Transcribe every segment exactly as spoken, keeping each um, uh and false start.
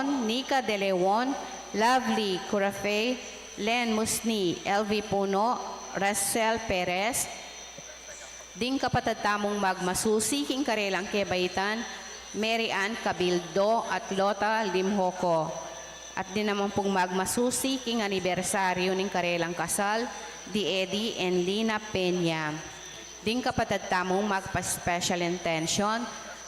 Nica de Leon, Lovely Curafay, Len Musni, L V Puno, Rachel Perez, ding kapatad tamung magmasusi king karelang kebaitan, Mary Ann Cabildo at Lota Limhoco. At din naman pung magmasusi king anibersaryu ning karelang kasal, di Eddie and Lina Peña. Ding kapatad tamung magpa-special intention,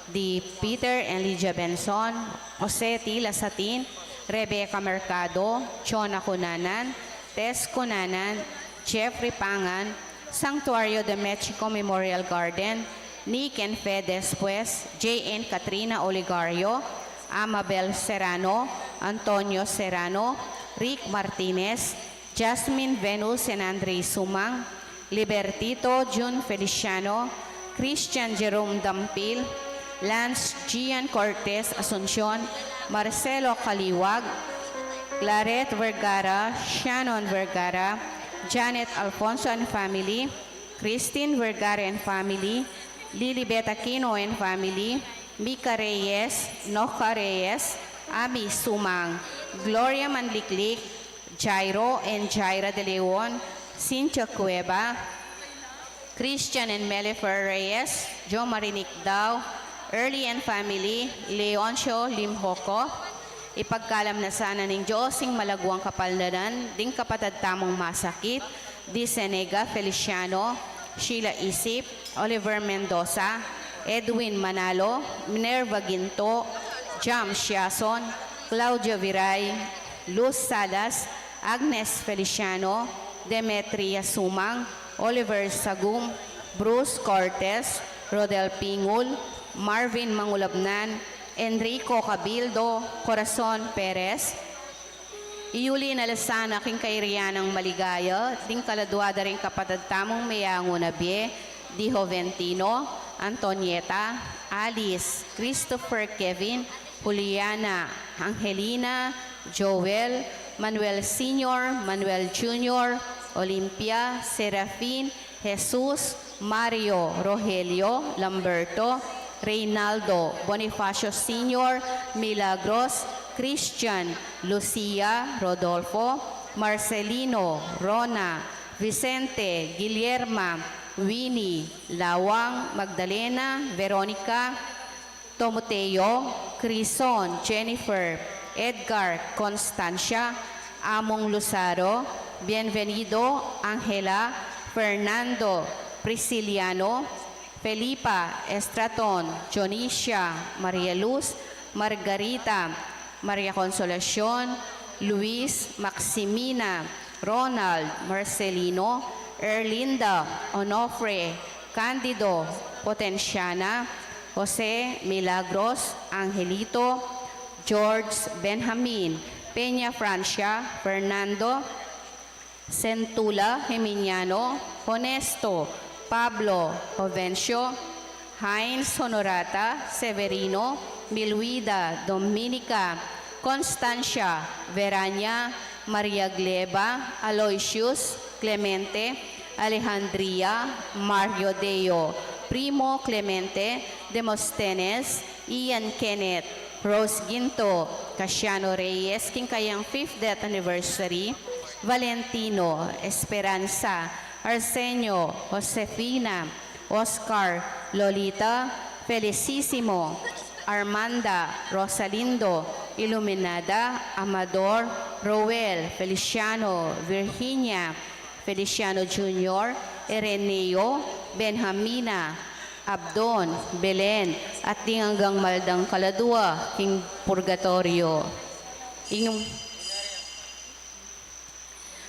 di Peter and Lydia Benson, Jose T. Lasatin, Rebecca Mercado, Chona Cunanan, Tess Cunanan, Jeffrey Pangan, Santuario de Mexico Memorial Garden, Nick and Fe Despues, J. and Katrina Oligario, Amabel Serrano, Antonio Serrano, Rick Martinez, Jasmine Venus and Andre Sumang, Libertito Jun Feliciano, Christian Jerome Dampil, Lance Gian Cortez Asuncion, Marcelo Caliwag, Claret Vergara, Shannon Vergara, Janet Alfonso and family, Christine Vergara and family, Lilibet Aquino and family, Mika Reyes, Noka Reyes, Ami Sumang, Gloria Manliklik, Jairo and Jaira de Leon, Cynthia Cueva, Christian and Melifer Reyes, Jo Marinik Dao, Early and family, Leoncio Limhoco. Ipagkalam na sana ning Dios ing malaguang kapaldanan ding kapatad tamung masakit, di Senega Feliciano, Sheila Isip, Oliver Mendoza, Edwin Manalo, Minerva Ginto, Jam Siason, Claudio Viray, Luz Salas, Agnes Feliciano, Demetria Sumang, Oliver Sagum, Bruce Cortez, Rodel Pingul, Marvin Mangulabnan, Enrico Cabildo, Corazon Perez. Iyuli na la sana king kairian nang maligaya ding kaladua da ring kapatad tamung meyangu na bie, di Joventino, Antonieta, Alice, Christopher, Kevin, Juliana, Angelina, Joel, Manuel Senior, Manuel Junior, Olympia, Serafin, Jesus, Mario, Rogelio, Lamberto, Reynaldo, Bonifacio Senior, Milagros, Christian, Lucia, Rodolfo, Marcelino, Rona, Vicente, Guillerma, Winnie, Lawang, Magdalena, Veronica, Tomoteo, Crison, Jennifer, Edgar, Constancia, Among Luzaro, Bienvenido, Angela, Fernando, Prisciliano, Felipa, Estraton, Dionisia, Maria Luz, Margarita, Maria Consolacion, Luis, Maximina, Ronald, Marcelino, Erlinda, Onofre, Candido, Potenciana, Jose, Milagros, Angelito, George, Benjamin, Peña, Francia, Fernando, Sentula, Geminiano, Honesto, Pablo, Jovencio, Heinz, Honorata, Severino, Milwida, Dominica, Constancia, Verania, Maria Gleba, Aloysius, Clemente, Alejandria, Mario Deo, Primo, Clemente, Demosthenes, Ian, Kenneth, Rose Ginto, Casiano Reyes, king kayang fifth death anniversary, Valentino, Esperanza, Arsenio, Josefina, Oscar, Lolita, Felicissimo, Armanda, Rosalindo, Iluminada, Amador, Roel, Feliciano, Virginia, Feliciano Junior, Ereneo, Benjamina, Abdon, Belen, at ding anggang mal dang kaladua king purgatorio. Ing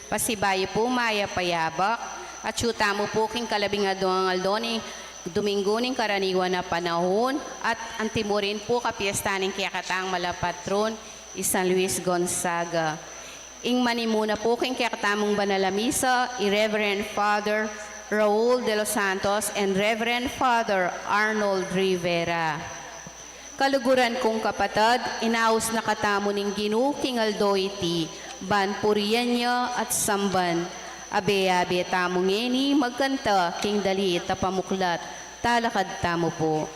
pasibayu pu, mayap a yabak, atyu tamu pu king kalabing aduang aldo ning Duminggu ning Karaniwan a Panahun, at antimurin pu kapiesta ning kekatang malapatron, i San Luis Gonzaga. Ing manimuna pu king kekatamung banal a misa, i Reverend Father Raul de los Santos and Reverend Father Arnold Rivera. Kaluguran kung kapatad, inaus na katamu ning Ginu king aldo iti, ban purian ya at samban. Abe-abe tamu ngeni magkanta king dalit a pamuklat. Talakad tamu pu.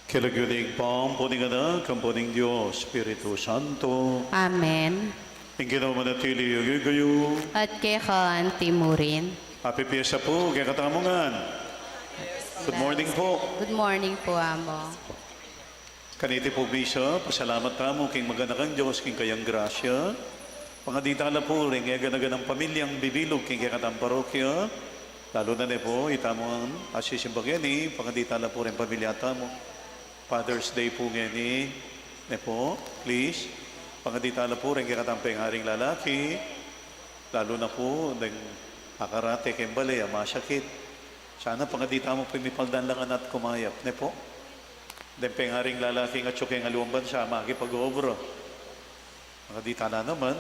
King lagyu ning Ibpa, ampo ning Anak, ampo ning Dios Espiritu Santo. Amen. Ing Ginu manatili ya kekayu. At keka anti mu rin. Happy Fiesta pu kekatamu ngan. Good morning pu. Good morning pu, Amo. Kaniti pung misa, pasalamat tamu king maganakang Dios king kayang grasya. Pangadi tala pu ring eganaganang pamilyang bibilug king kekatang parokya, lalu na ne pu itamung asisimba keni. Pangadi tala pu ring pamilya tamu, Father's Day pu ngeni, ne pu, please. Pangadi tala pu ring kekatang pengaring lalaki, lalu na pu deng akarate keng bale a masakit. Sana pangadi tamu pu mipaldan la ngan at kumayap, ne pu. Deng pengaring lalaki a atyu keng aliwang bansa, makipag-obra. Pangadi tala naman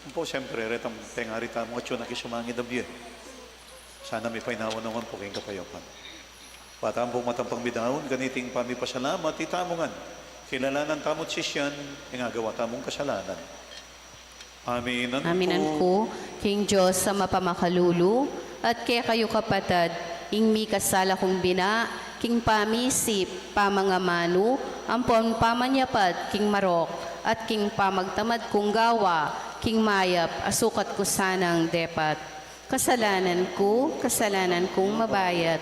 pu, siyempre, retang pengari tamung atyu na king sumangid a bie. Sana mipainawa na ngan pu king kapayapan. Ba tamu pung matampang midaun kaniting pamipasalamat, itamu ngan kilalanan tamu't sisian ing agawa tamung kasalanan. Aminan ku king Dios a mapamakalulu, at kekayu kapatad, ing mikasala kung bina, king pamisip, pamangamanu, ampon pamanyapat king marok, at king pamagtamad kung gawa, king mayap a sukat ku sanang depat. Kasalanan ku, kasalanan kung mabayat.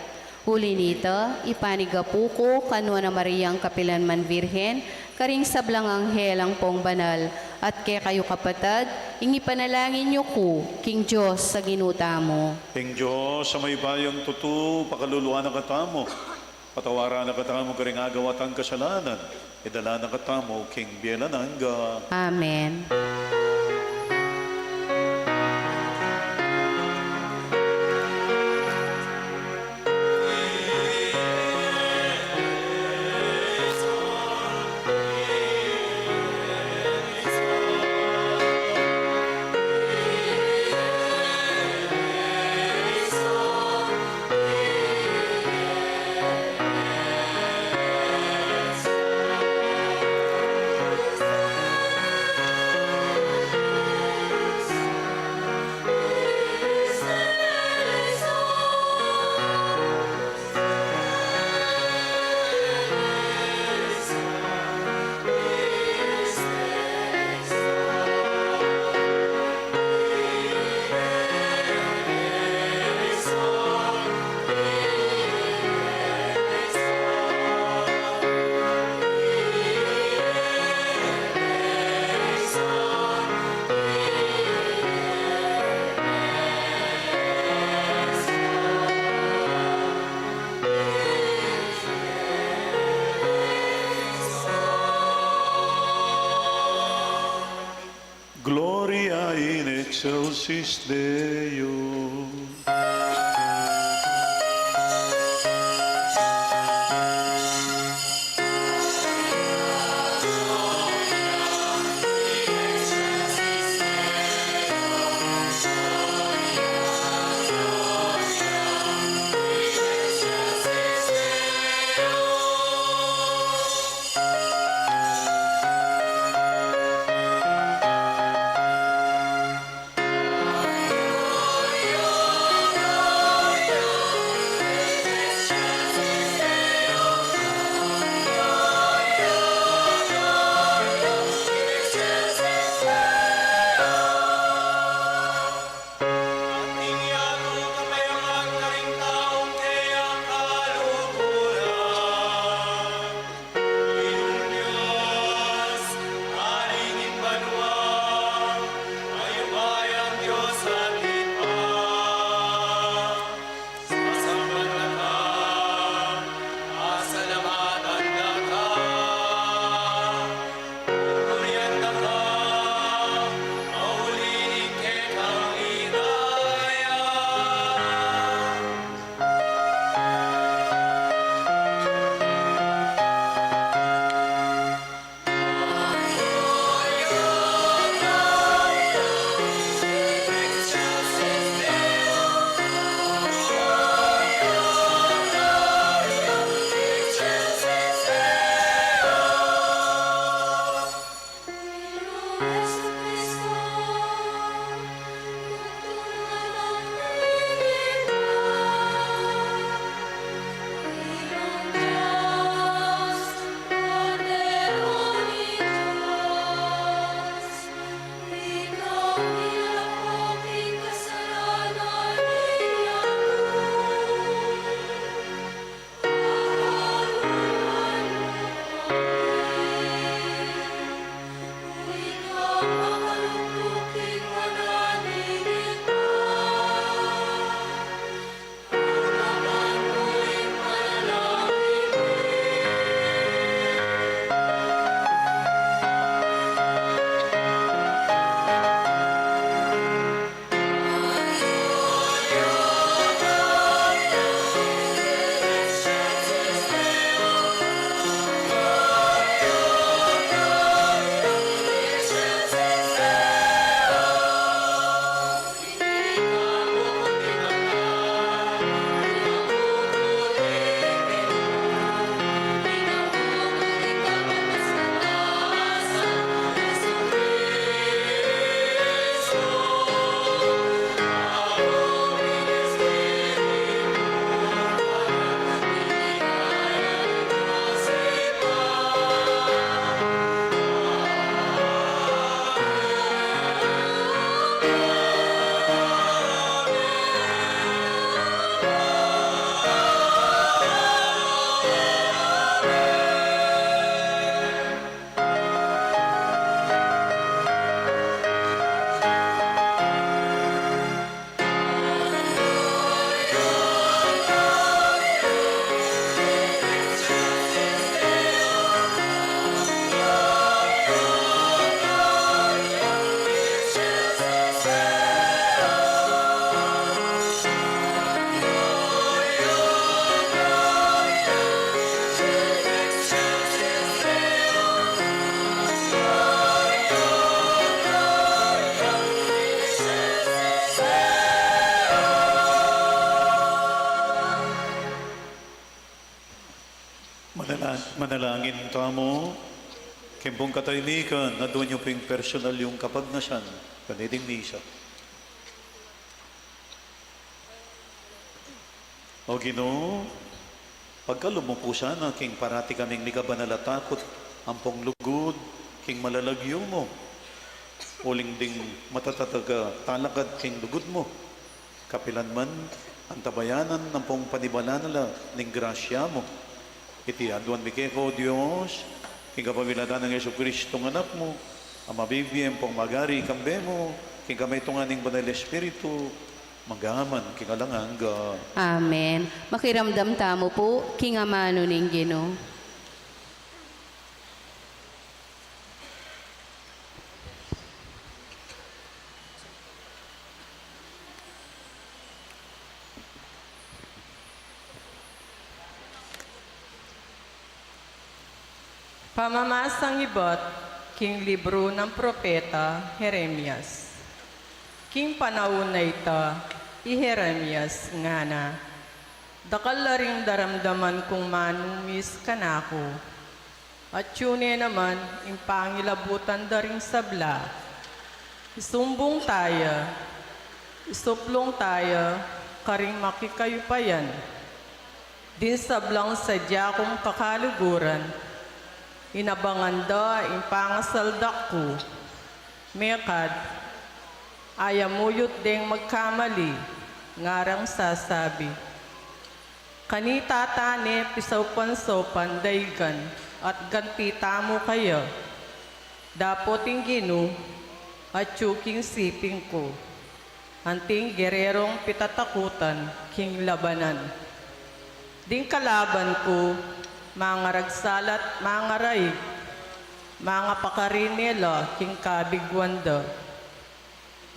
Uli nita, ipanigapu ku kanu a Mariang kapilan man Virgen, karing sablang anghel ampong banal, at kekayu kapatad, ing ipanalangin yu ku king Dios a Ginu tamu. Ing Dios a mayupayang tutu, pakaluluan na katamu, patawaran na katamu karing agawa tang kasalanan, idala na katamu king bie alang angga. Amen. Gloria in excelsis Deo. Manalangin tamu. King pung katahimikan, aduan yu ping personal yung kapagnasan kaniting misa. O Ginu, pagkalub mu pu sana king parati kaming mika banal a takut ampong lugud king malalagyu mu, uling ding matatatag a talakad king lugud mu. Kapilan man, antabayanan ampong panibalan na la ning grasya mu. Iti aduan mi keka, O Dios, king kapamilatan nang Jesucristo nga Anak mu, a mabibie ampong magari kambe mu, king kamay tungan ning Banal Espiritu, mangga man king alang angga. Amen. Makiramdam tamu pu king amanu ning Ginu. Pamamasang ibat king libru nang propeta Jeremias. King panaun a ita, i Jeremias ngana, dakal la ring daramdaman kung manumis kanaku. Atyu ne naman ing pangilabutan da ring sabla. Isumbung taya, isuplung taya karing makikayupayan. Ding sablang sadya kung kakaluguran, inabangan da ing pangasaldak ku. Mekad, ayamuyut deng magkamali, ngarang sasabi, kanita tane pisaupan-saupan daigan at ganti tamu kaya. Dapot ing Ginu, atyu king siping ku, anting gererong pitatakutan king labanan. Ding kalaban ku, mangaragsalat, mangaraig, mangapakarin ne la king kabiguan da.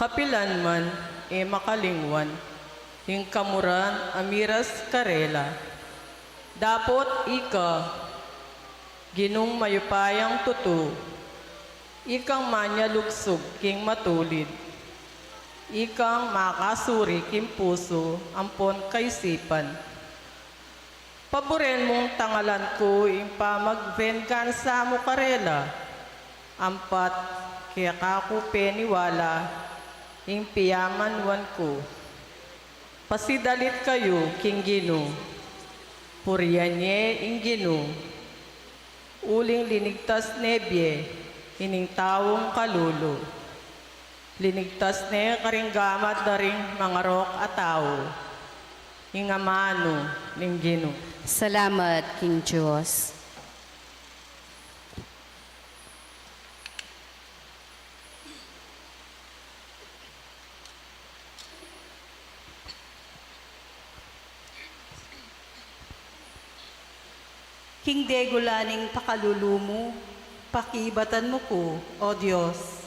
Kapilan man e makalingwan ing kamuran a miras karela. Dapot ika, Ginung mayupayang tutu, ikang manyalugsug king matulid, ikang makasuri king pusu ampon kaisipan. Paburen mung tangalan ku ing pamagbengansa mu karela, ampat keka ku peniwala ing piamanuan ku. Pasidalit kayu king Ginu, purian ye ing Ginu, uling linigtas ne bie ining taung kalulu. Linigtas ne karing gamat da ring mangarok a tau, ing amanu ning Ginu. Salamat king Dios. King degula ning pakalulu mu, pakibatan mu ku, O Dios.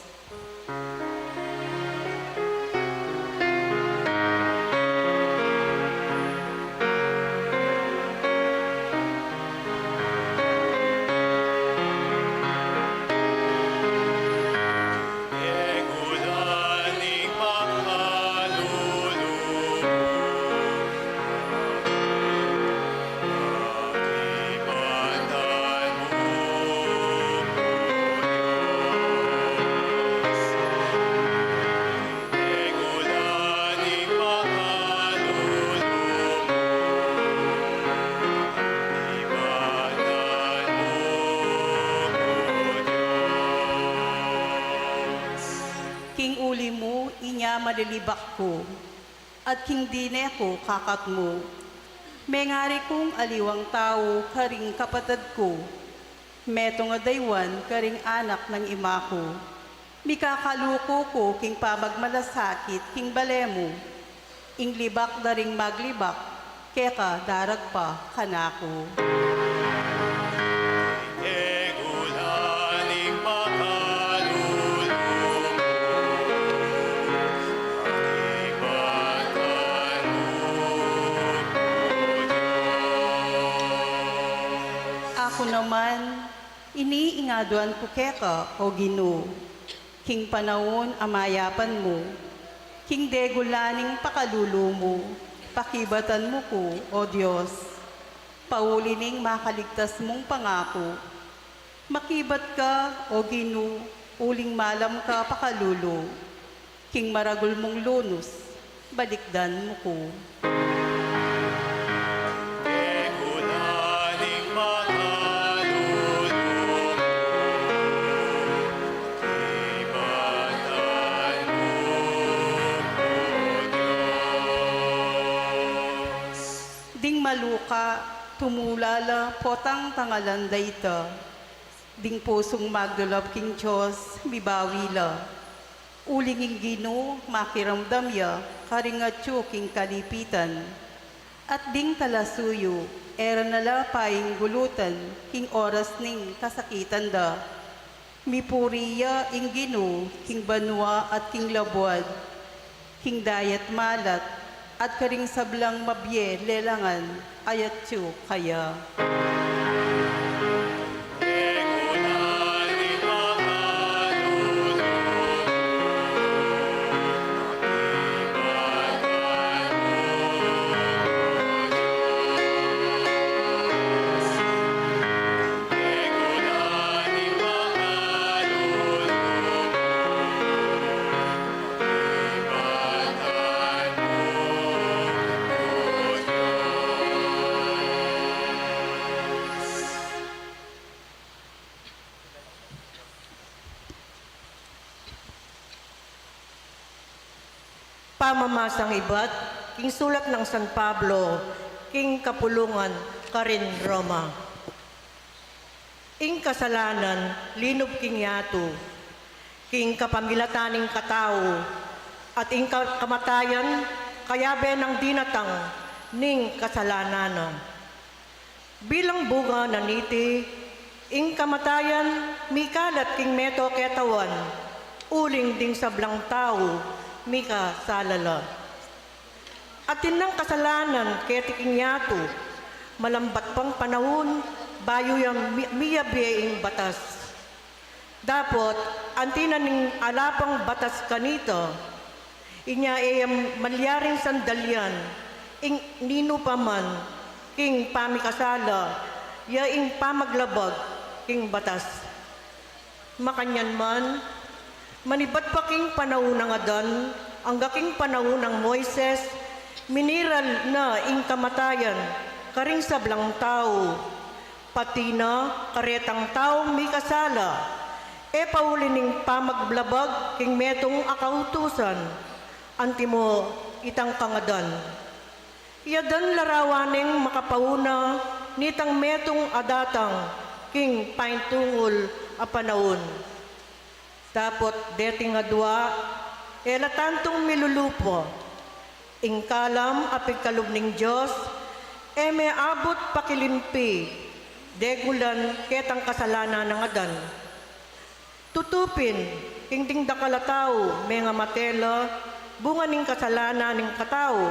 King uli mu inya malilibak ku, at king dine ku kakatmu. Mengari kung aliwang tau karing kapatad ku, metung a daywan karing anak nang ima ku. Mikakaluku ku king pamagmalasakit king bale mu. Ing libak da ring maglibak keka daragpa kanaku. Ing degula ning pakalulu mu, pakibatan mu ku, Dios. Aku naman, ini ing aduan ku keka, O Ginu, king panaun a mayapan mu, king degula ning pakalulu mu, pakibatan mu ku, O Dios. Pauli ning makaligtas mung pangaku. Makibat ka, O Ginu, uling malam ka pakalulu. King maragul mung lunus, balikdan mu ku. Kekulaning makalulu, kibatan mu ku, Dios. Ding maluka, tumula la, potang tangalan da ita. Ding pusung maglulub king Dios, mibawi la. Uling ing Ginu, makiramdam ya karing atyu king kalipitan. At ding talasuyu, e ra na la painggulutan king oras ning kasakitan da. Mipuri ya ing Ginu king banua at king labuad, king dayat malat, at karing sablang mabie lelangan a atyu kaya. Pamamasang ibat king sulat nang San Pablo king kapulungan karin Roma. Ing kasalanan linub king yatu, king kapamilatan ning katau, at ing ka-, kamatayan kayabe nang dinatang ning kasalanan na. Bilang bunga na niti, ing kamatayan mikalat king meto ketawan, uling ding sablang tau mikasala la. Atin nang kasalanan keti king yatu, malambat pang panaun, bayu yang mi-, miyabe ing batas. Dapot, anti na ning ala pang batas kanita, inya e ya malyaring sandalian ing ninu pa man king pamikasala, ya ing pamaglabag king batas. Makanyan man, manibat pa king panaun nang Adan, angga king panaun nang Moises, miniral na ing kamatayan karing sablang tau, pati na karetang taung mikasala, e pauli ning pamaglabag king metung a kautusan, antimo itang kang Adan. I Adan larawan neng makapauna nitang metung a datang king paintungul a panaun. Dapot deting adua, e la tantung milulupo. Ing kalam a pigkalub ning Dios, e me abut pakilimpi, degulan ketang kasalanan nang Adan. Tutu pin, king ding dakal a tau, mengamate la, bunga ning kasalanan ning katau.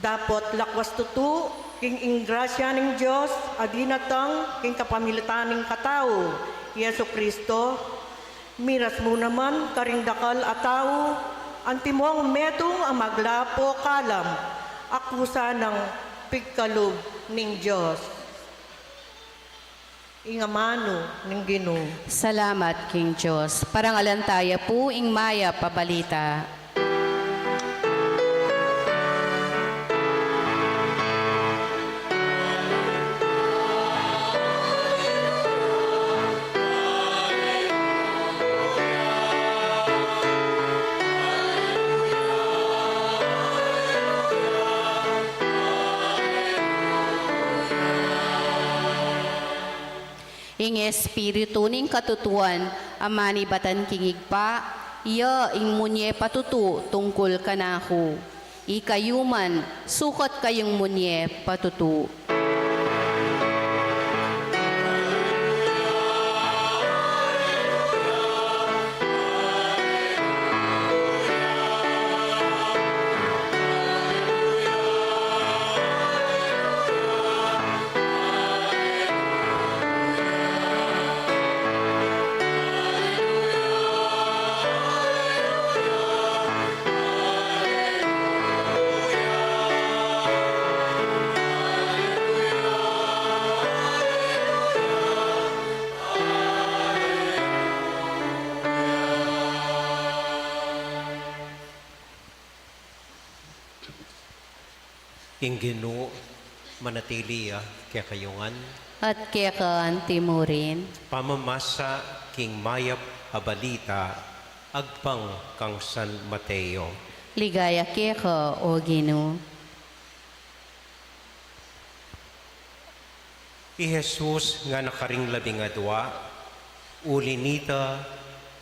Dapot lakwas tutu, king ing grasya ning Dios a dinatang king kapamilatan ning katau, i Jesu-Cristo, miras mu naman karing dakal a tau, antimong metung a maglapo kalam, a kusa nang pigkalub ning Dios. Ing amanu ning Ginu. Salamat king Dios. Parangalan taya pu ing mayap a balita. Ing Espiritu ning katutuan a manibatan king Ibpa, iya ing munye patutu tungkul kanaku. Ikayu man, sukat kayung munye patutu. Ing Ginu manatili ya kekayu ngan. At keka anti mu rin. Pamamasa king mayap a balita agpang kang San Mateo. Ligaya keka, O Ginu. I Jesus ngana karing labing adua, uli nita,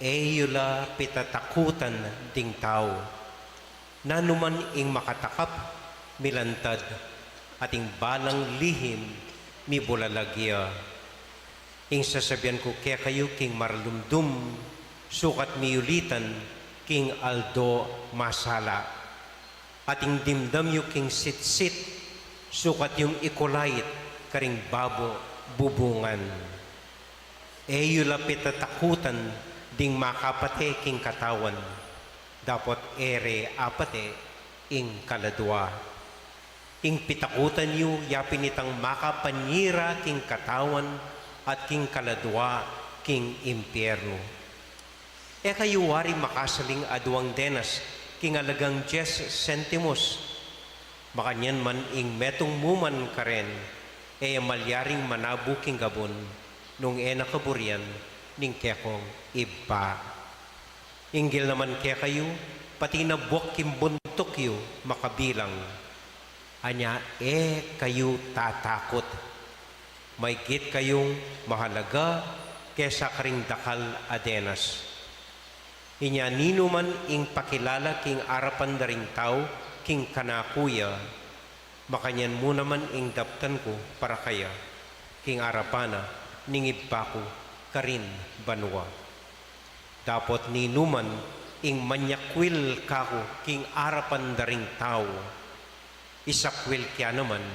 e yu la pitatakutan ding tau. Nanuman ing makatakap, milantad, at ing balang lihim, mibulalag ya. Ing sasabian ku kekayu king maralumdum, sukat miyulitan, king aldo masala. At ing dimdam yu king sitsit, sukat yung ikulait karing babo bubungan. E yu la pitatakutan ding makapate king katawan, dapot e re apate ing kaladua. Ing pitakutan yu, yapin itang makapanyira king katawan at king kaladua king impiernu. E kayu wari makasaling aduang denas king alagang dies sentimos? Makanyan man ing metung mu man karen, e ya malyaring manabu king gabun nung e na kaburian ning kekong Ibpa. Inggil naman kekayu, pati na buak king buntuk yu makabilang. Anya e kayu tatakut. Maigit kayung mahalaga kesa karing dakal a denas. Inya ninuman ing pakilala king arapan da ring tau king kanaku ya, makanyan mu naman ing daptan ku para kaya king arapan na ning Ibpa ku karin banua. Dapot ninuman ing manyakwil kaku king arapan da ring tau, isakwil ke ya naman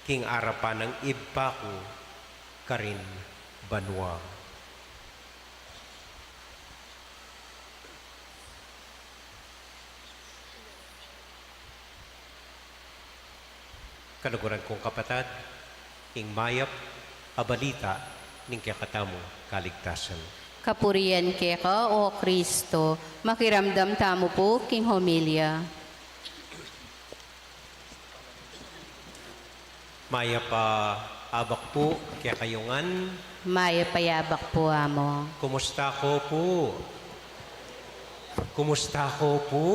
king arapan nang Ibpa ku karin banua. Kaluguran kung kapatad, ing mayap a balita ning kekatamung kaligtasan. Kapurian keka, O Kristo. Makiramdam tamu pu king homilya. Mayap a abak pu kekayu ngan. Mayap a abak pu, Among. Kumusta ko pu? Kumusta ko pu?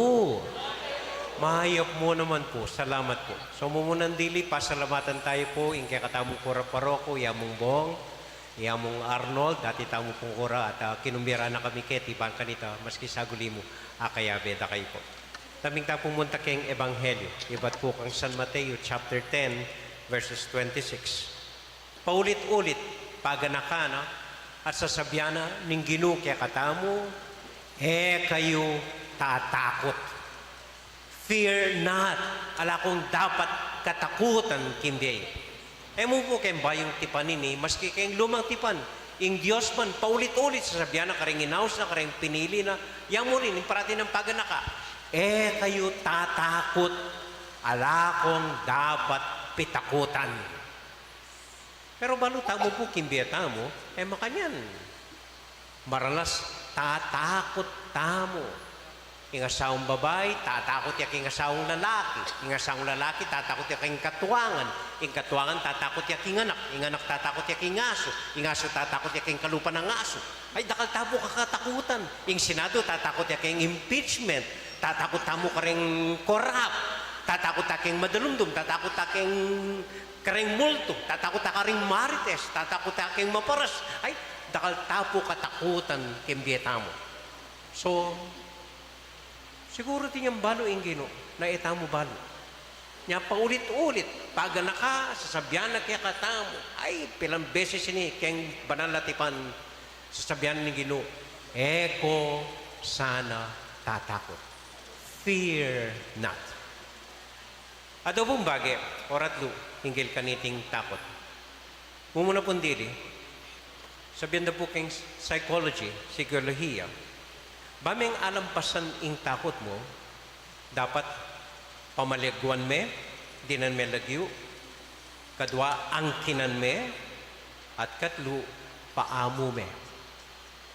Mayap mu naman pu. Salamat pu. So, mumunan dili, pasalamatan tayu pu ing kekatamung kura paroko, i Among Bong, i Among Arnold, dati tamu pung kura, at, ah, kinumbira na kami keti, ban kanita, maski saguli mu, akayabe da kayu pu. Tambing ta pu munta keng Ebanghelyo, ibat pu kang San Mateo chapter ten, verses twenty-six. Paulit-ulit, paganakan na, at sasabian na ning Ginu kekatamu, "E kayu tatakut." Fear not. Ala kung dapat katakutan king bie. E mu pu keng Bayung Tipan ini, maski keng Lumang Tipan, ing Dios man, paulit-ulit, sasabian na karing inaus na, karing pinili na, ya mu rin, ing parati nang paganaka, "E kayu tatakut, ala kung dapat pitakutan." Pero balu tamu pu king bie tamu, e makanyan. Maralas tatakut tamu. Ing asawang babai, tatakut ya king asawang lalaki. Ing asawang lalaki, tatakut ya king katuangan. Ing katuangan, tatakut ya king anak. Ing anak, tatakut ya king asu. Ing asu, tatakut ya king kalupa nang asu. Ay, dakal tamu katakutan. Ing Senado, tatakut ya king impeachment. Tatakut tamu karing korap. Tatakut ya king madalumdum. Tatakut ya king karing multu, tatakut ta karing marites, tatakut ta king maparas. Ay, dakal ta pu katakutan king bie tamu. So, siguru atin yang balu ing Ginu, na e tamu balu. Nya paulit-ulit, paganaka, sasabian na kekatamu. Ay, pilang beses ini keng Banal a Tipan, sasabian ning Ginu, "E ko sana tatakut." Fear not. Adwa pung bage, o ratlu, hinggil kaniting takut. Mumuna pung dili, sabian da pu keng psychology, psikolohiya, ba meng alampasan ing takut mu, dapat pamaliaguan me, dinan me lagyu, kadwa angkinan me, at katlu paamu me.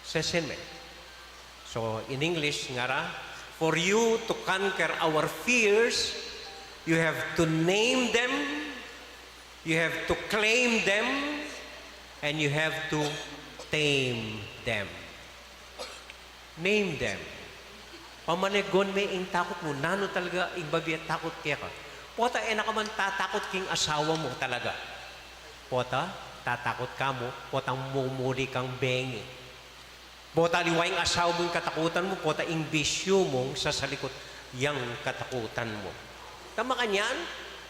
Sesen me. So, in English, ngara, for you to conquer our fears, You have to name them, you have to claim them, and you have to tame them. Name them. Pamalegun me ing takut mu, nanu talaga ing babie takut keka. Pota e na ka man tatakut king asawa mu talaga. Pota, tatakut ka mu, potang mumuli kang bengi. Pota aliwa ing asawa mu ing katakutan mu, pota ing bisyu mung sasalikut yang katakutan mu. Tama kanyan,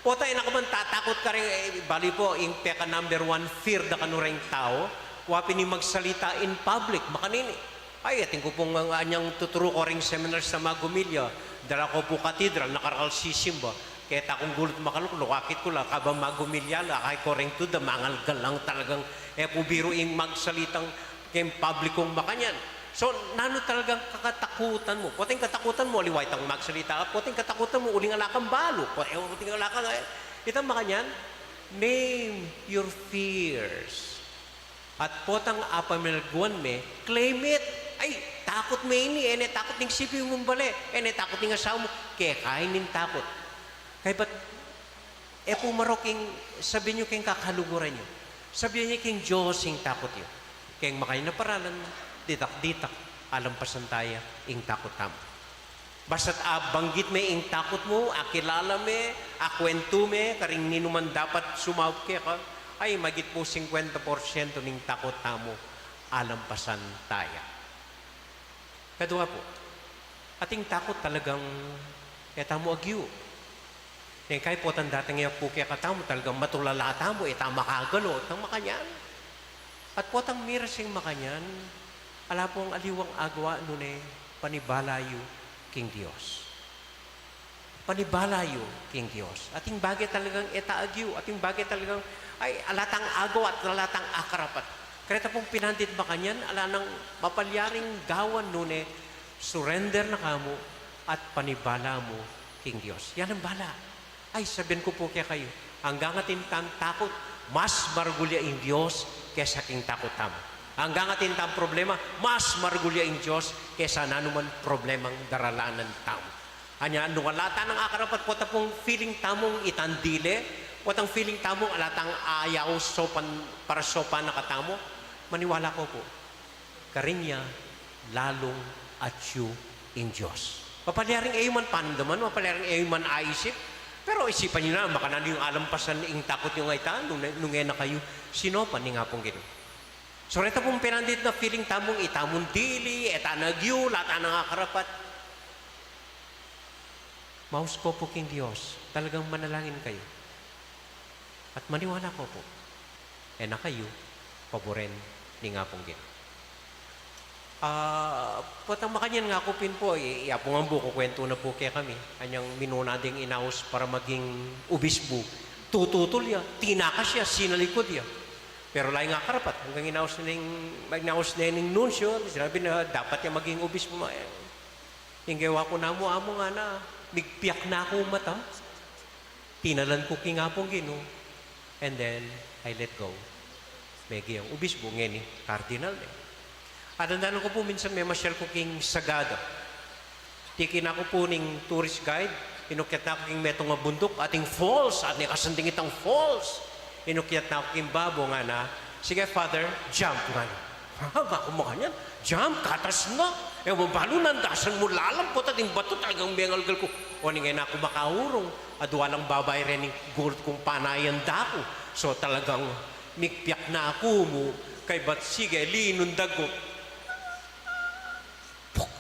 pota e na ka man tatakut karing, e, bali pu, ing peka number one fear da kanu reng tau, wa pin ing magsalita in public, makanini. Ay, atin ku pung anyang tuturu ku reng seminar sa Magumilya, dala ku pu katedral, nakarakal sisimba. Keta kung gulut makalukluk, akit ku la, kabang Magumilya la, akay ku reng tuda, mangalgal lang talagang, e pu biru ing magsalitang keng publikung makanyan. So, nanu talagang kakatakutan mu? Pota ing katakutan mu, aliwa itang magsalita, pota ing katakutan mu, uling ala kang balu, pota, e, uling ala kang, e, itang makanyan, name your fears. At potang apamalegun me, claim it. Ay, takut me ini, e ne takut ning siping mung bale, e ne takut ning asawa mu, keka ini ing takut. Kaybat, e pu marok ing, sabian yu keng kakaluguran yu. Sabian yu king Dios ing takut yu. Keng makanyan a paralan, ditak-ditak, alampasan taya ing takut tamu. Basta't, a, banggit me ing takut mu, akilala me, akuwentu me, karing ninuman dapat sumaup keka, ay, magit pu singkwenta porsyento ning takut tamu, alampasan taya. Kadua pu, ating takut talagang e tamu agyu. Neng kay potang datang ya pu kekatamu, talagang matulala tamu, e ta makagalo, tang makanyan. At potang miras ing makanyan, ala pung aliwang agawa nune panibala yu king Dios. Panibala yu king Dios. Ating bage talagang e ta agyu, ating bage talagang, ay, ala tang agawa at ala tang akarapat. Kareta pung pinandit makanyan, ala nang mapalyaring gawan nune, surrender na ka mu at panibala mu king Dios. Yan ang bala. Ay, sabian ku pu kekayu, anggang atin tang takut, mas maragul ya ing Dios kesa king takut tamu. Anggang atin tang problema, mas maragul ya ing Dios kesa nanuman problemang daralanan tamu. Anya, nung ala tang akarapat, pota pung feeling tamung itang dile, potang feeling tamung ala tang ayaw saupan, para saupan na katamu, maniwala ku pu, karin ya lalung atyu ing Dios. Mapalyaring e yu man panamdaman, mapalyaring e yu man aisip, pero isipan yu na, makananu yung alampasan ing takut yung aita, nung, nung e na kayu sinaupan ning Apung Ginu. So, reta pung pinandit na feeling tamung itamu ing dili, e ta na agyu, ala ta nang akarapat. Maus ko pu king Dios, talagang manalangin kayu. At maniwala ko pu, e na kayu paburen ning Apung Ginu. A, potang makanyan nga ku pin pu, i-, iya pu ngan bu, kukwentu na pu kekami. Anyang minuna ding inaus para maging ubisbu. Tututul ya, tinakas ya, sinalikud ya. Pero ala yang akarapat, anggang inaus na ning, inaus na ning nunsyo, sinabi na dapat ya maging ubisbu, ma-, e. Ing gewa ku namu, Among, ngana, migpiak na ku mata. Tinalan ku king Apung Ginu, and then I let go. Megi yang ubisbu ngeni, cardinal ne. Adandanan ku pu, minsan memasyal ku king Sagada. Tiki na ku pu ning tourist guide, inukyat na ku king metung a bunduk, ating falls, atin kasanding itang falls. Inukyat na ku king babo, ngana, "Sige, Father, jump," ngana. Ha, aku makanyan, jump, katas na. E, mabalu, nandasan mu lalam, pota ding batu, talagang mengalgal ku. O, ning e na ku makaurung, adua lang babai reng gulut kung panayan da ku. So, talagang migpiak na ku mu, kaybat sige, linundag ku. Puk!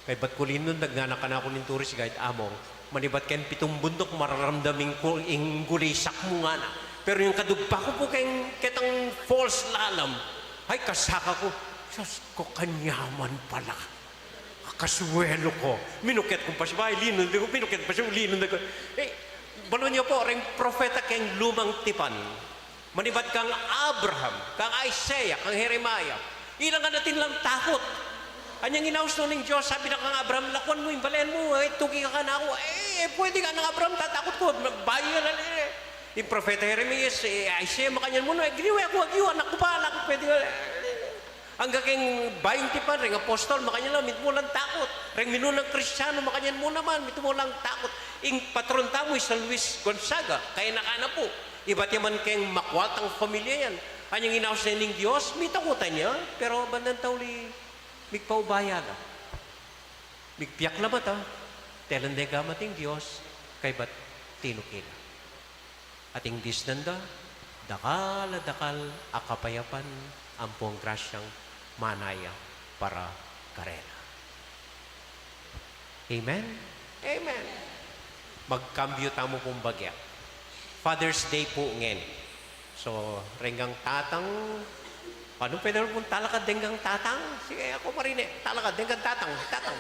Kaybat ku linundag, ngana kanaku ning tourist guide, "Among, manibat keng pitung bunduk, mararamdam ing ku-, ing gulisak mu," ngana. Pero ing kadugpa ku pu keng ketang falls lalam, ay, kasaka ku, "Sus ko, kanyaman pala." Kasuwelo ku. Minukyat ku pasibayu, linundag ku, minukyat ku pasibayu, linundag ku. E, balu yu pu, reng propeta keng Lumang Tipan. Manibat kang Abraham, kang Isaiah, kang Jeremiah. Ila ngan atin lang takut. Anyang inaus no ning Dios, sabi na kang Abraham, "Lakuan mu ing balen mu, e, tuki ka kanaku." E, e pwede ka nang Abraham, tatakut ku. Bayu na lele. Ing propeta Jeremias, e, Isaiah, makanyan mu na, e, giniwa ku agyu, anak ku pa, anak ku, pwede ka. Angga keng bayung tipan, reng apostol, makanyan la, mitmu lang takut. Reng minunang Kristiano, makanyan mu naman, mitmu lang takut. Ing patron tamu i San Luis Gonzaga, kayabe na pu. Ibat ya man keng makwaltang pamilya yan. Anyang inaus ne ning Dios, mitakutan ya, pero bandang tauli, migpaubaya la. Migpiak la mata, telan de gamat ing Dios, kaybat tinuki la. At ing disnan da, dakal a dakal a kapayapan ampong grasyang mana ya para karela. Amen? Amen. Magkambyu tamu pung bagya. Father's Day pu ngeni. So, reng tatang, anu, pwede pung talakad deng tatang? Sige, aku marine. Talakad deng tatang. Tatang.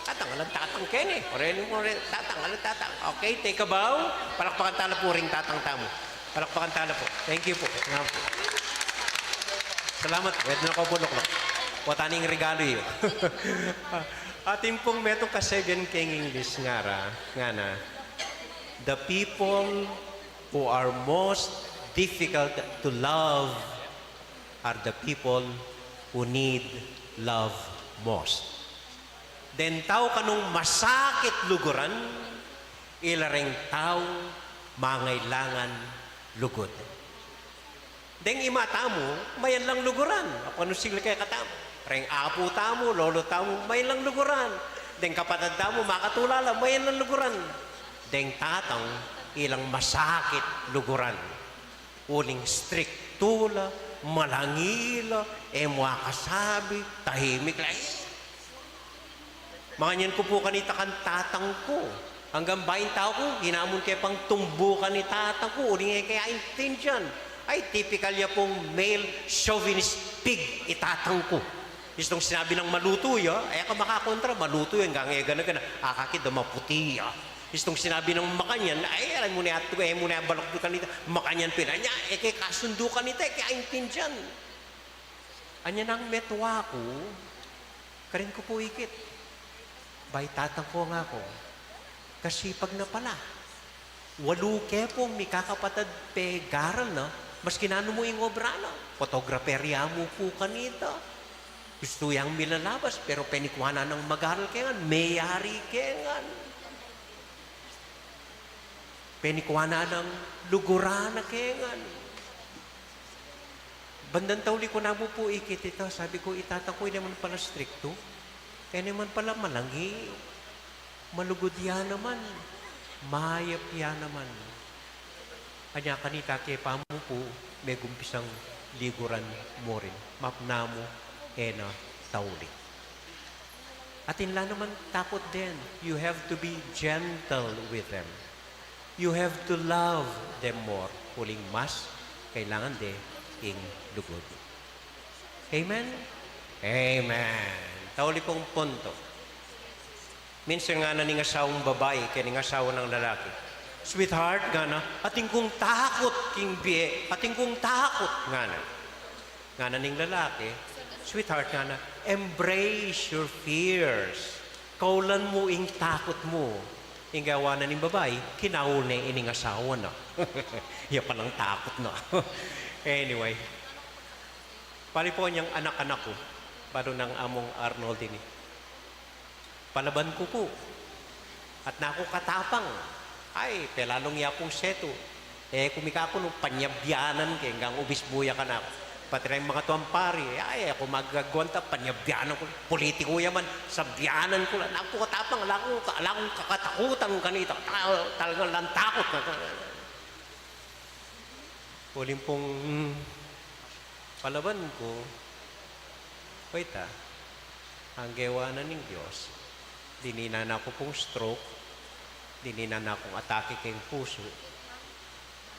Tatang, alang tatang keni. Oreni mo rin, tatang, alang tatang. Okay, take a bow. Palakpakan tala pu ring tatang tamu. Palakpakan tala pu. Thank you pu. Salamat pu. Salamat. Pwede na ko bulok na. Pota ning regalo yu. Atin pung metung kasabian keng English, ngara, ngana, "The people who are most difficult to love are the people who need love most." Deng tau kanung masakit luguran, ila reng tau mangailangan lugud. Deng ima tamu, mayan lang luguran. Apanu sila kekatamu? Reng apu tamu, lolo tamu, mayan lang luguran. Deng kapatad tamu, makatulala, mayan lang luguran. Deng tatang, ilang masakit luguran. Uling striktu la, malangi la, e mu akasabi, tahimik la. Makanyan ku pu kanita kang tatang ku. Anggang bayu ing tau ku, inamun ke pang tumbukan i tatang ku, uling e ke aintindian. Ay, tipikal ya pung male chauvinist pig i tatang ku. Istung sinabi nang malutu ya, e ka makakontra, malutu ya, anggang e gana-gana, akakit da maputi ya. Istung sinabi nang makanyan, ay, alam mu na yatu, e mu na balak tu kanita, makanyan pin. Anya, e ke kasundu kanita, e ke aintindian. Anya nang metua ku, karin ku pu ikit. Bay, tatang ku, ngaku, kasipag na pala. Walu ke pung mikakapatad pegaral na, maski nanu mu ing obra na. Photographer ya mu pu kanita. Gustu yang milalabas, pero penikua na nang magaral ke ngan, meyari ke ngan. Penikua na nang luguran na ke ngan. Bandang tauli ku namu pu ikit ita, sabi ku, i tatang ku, e ne man pala striktu, e ne man pala malangi, malugud ya naman, mayap ya naman. Anya kanita, kepa mu pu, megumpisang liguran mu rin, mapna mu, e na tauli. Atin la naman takut den. You have to be gentle with them. You have to love them more. Uling mas kailangan de ing lugud. Amen? Amen. Tauli kung punto. Minsan ngana ning asawang babai keni king asawa nang lalaki, "Sweetheart," ngana, "atin kung takut king bie, atin kung takut," ngana. Ngana ning lalaki, "Sweetheart," ngana, "embrace your fears. Kaulan mu ing takut mu." Ing gawa na ning babai, kinaul ne ining asawa na. Ya palang takut na. Anyway, pali pu nyang anak-anak ku, balu nang Among Arnold ini. Palaban ku pu. At naku katapang. Ay, pelalung ya pung setu. E ku mika ku nung panyabyanan ke, anggang ubis mu ya kanaku. Pati reng mangatuang pari, ay, e ku magagwanta, panyabyanan ku. Politiku ya man, sabyanan ku la. Naku katapang, ala kung ka-, ala kung kakatakutan kanita. Tal-, talagang alang takut. Uling pung, mm, palaban ku, o ita, ing gewa na ning Dios, dininan na ku pung stroke, dininan na kung atake king pusu,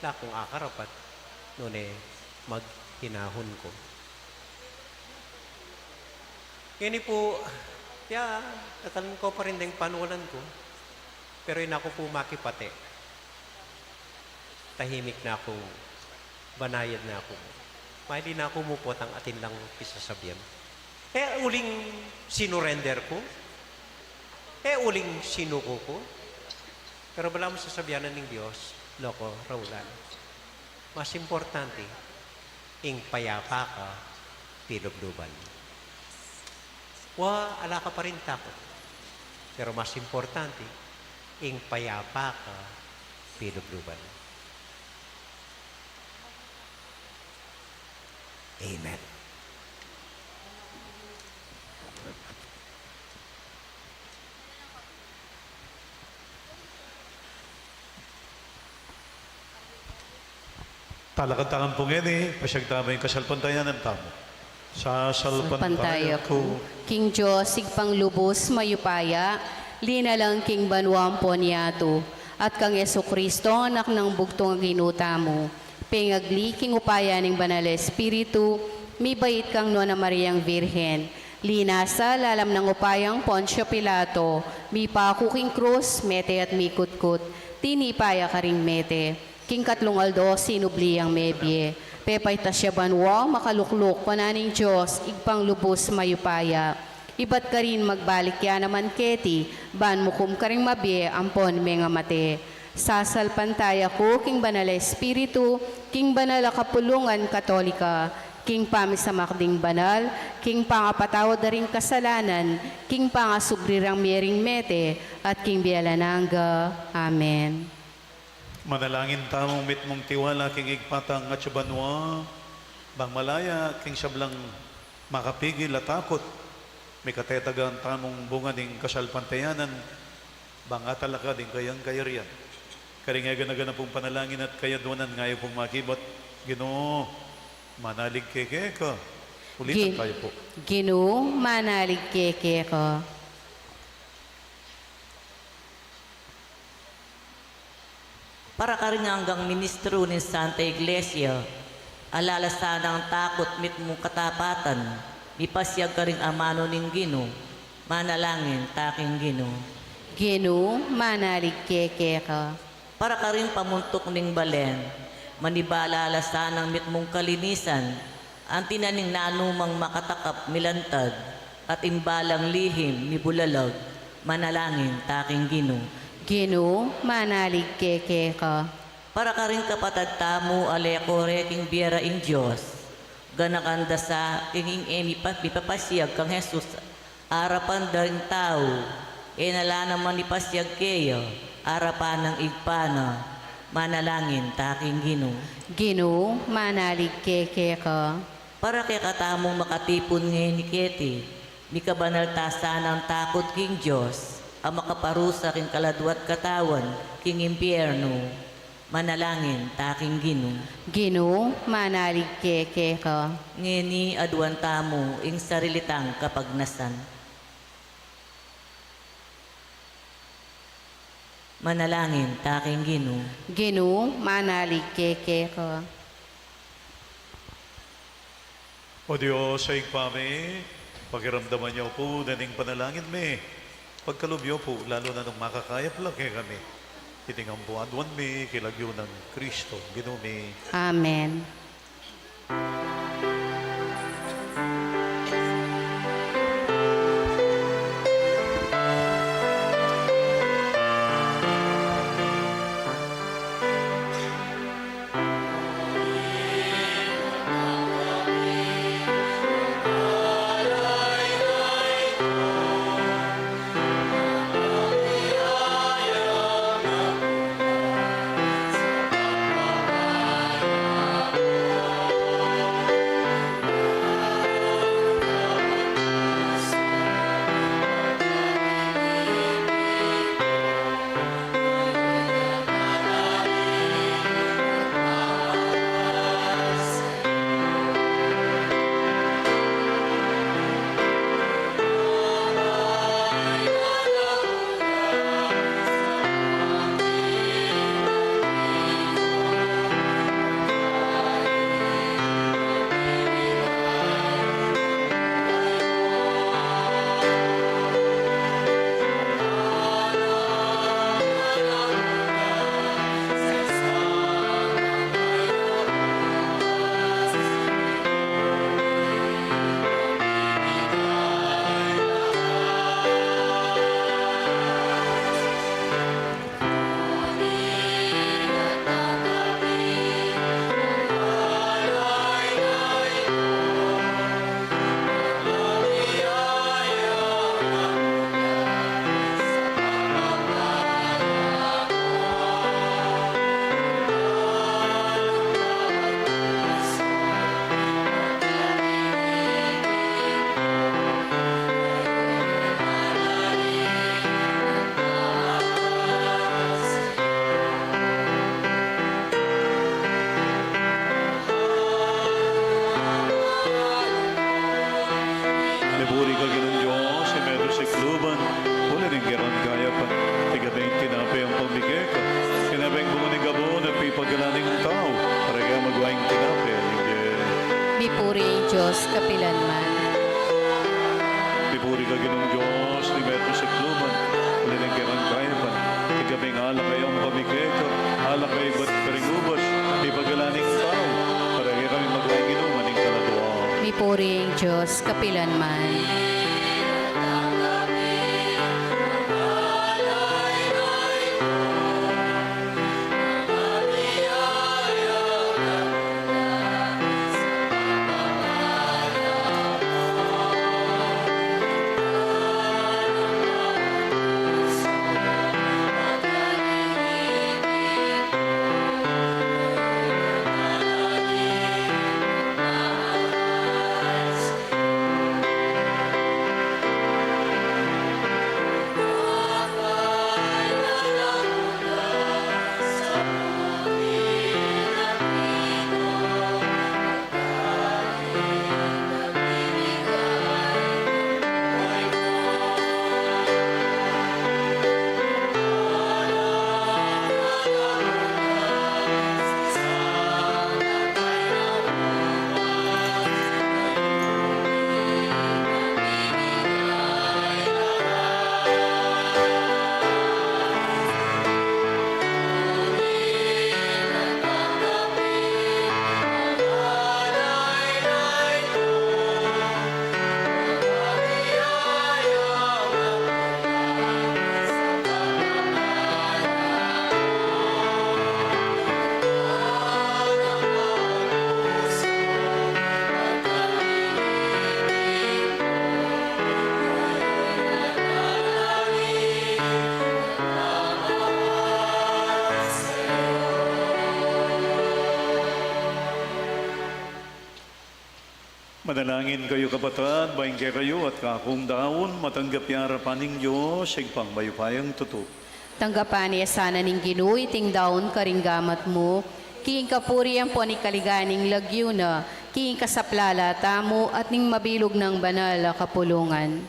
ala kung akarapat, nune maghinahun ku. Ngeni pu, ya, tatalan ku pa rin deng panualan ku, pero e na ku pu makipate. Tahimik na ku, banayad na ku. Maili na ku mu potang atin lang pisasabian. E uling sinurender ku, e uling sinuku ku, pero balamu sasabian na ning Dios, loko, raulan. Mas importante, ing payapa ka, pilubluban. Wa, ala ka pa rin takut. Pero mas importante, Ing payapa ka, pilubluban. Amen. Talakad tamu pu ngeni, pasiag tamu ing kasalpantayanan tamu. Sasalpantaya ku king Dios, Ibpang lubus mayupaya, linalang king banua ampon yatu, at kang Jesucristo, Anak nang bugtung a Ginu tamu, pengagli king upaya ning Banal Espiritu, mibait kang Nuan a Mariang Virgen, linasa lalam nang upayang Poncio Pilato, mipaku king krus, mete at mikutkut, tinipa ya karing mete, king katlung aldo sinubli yang mebie, pepaitas ya banua, makalukluk wanan ning Dios, Ibpang lubus mayupaya. Ibat karin magbalik ya naman keti, ban mukum karing mabie ampon mengamate. Sasalpantaya ku king Banal a Espiritu, king banal a kapulungan Katolika, king pamisamak ding banal, king pangapatawad da ring kasalanan, king pangasubli rang mie ring mete, at king bie alang angga. Amen. Manalangin tamung mitmung tiwala king Ibpa tang atsu banua, bang malaya king sablang makapigil a takut, mikatetagan tamung bunga ning kasalpantayanan, bang atalakad ing kayang kayarian. Karing egana-gana pung panalangin at kayaduanan, ngeni pung makibat, Ginu, manalig keke ka. Ulitan Gi-, tayo po. Ginu, manalig keke ka. Para karing anggang ministro ning Santa Iglesia, a lalasanan nang takut mitmung katapatan, mipasiag karing amanu ning Ginu, manalangin ta king Ginu. Ginu, manalig keke ka. Para karing pamuntuk ning balen, maniba a lalasanan nang mitmung kalinisan, anti na ning nanumang makatakap milantad, at ing balang lihim mibulalag, manalangin ta king Ginu. Ginu, manalig keke ka. Para karing kapatad tamu a leko re king bie ra ing Dios, ganakan da sa king ing e mipa-, mipapasiag kang Jesus arapan da ring tau, e na la naman ipasiag keya arapan ning Ibpa na, manalangin ta king Ginu. Ginu, manalig keke ka. Para kekatamung makatipun ngeni keti, mikabanal ta sanang takut king Dios, a makaparusa king kaladwa at katawan king impiernu, manalangin ta king Ginu. Ginu, manalig keke ka. Ngeni aduan tamu ing sarili tang kapagnasan. Manalangin ta king Ginu. Ginu, manalig keke ka. O Dios a Ibpa mi, pakiramdaman yu pu dening panalangin mi. Pagkalub yu pu, lalu na nung makakaya pala kekami. Iti ngan pu aduan mi king lagyu nang Kristo, Ginu mi. Amen. Ning kekang kayapan, ing kabing alak a pamikekap, alak a ibat karing ubas, mipagalan ning tau, para kekami maging inuman ning kaladua. Mipuri ing Dios kapilan man. Manalangin kayu, kapatad, ba ing kekayu at kakung daun matanggap ya arapan ning Dios Ibpang mayupayang tutu. Tanggapan na sana ning Ginu iting daun karing gamat mu, king kapurian ampon ikaligaya ning lagyu na, king kasaplalan tamu at ning mabilug nang banal a kapulungan.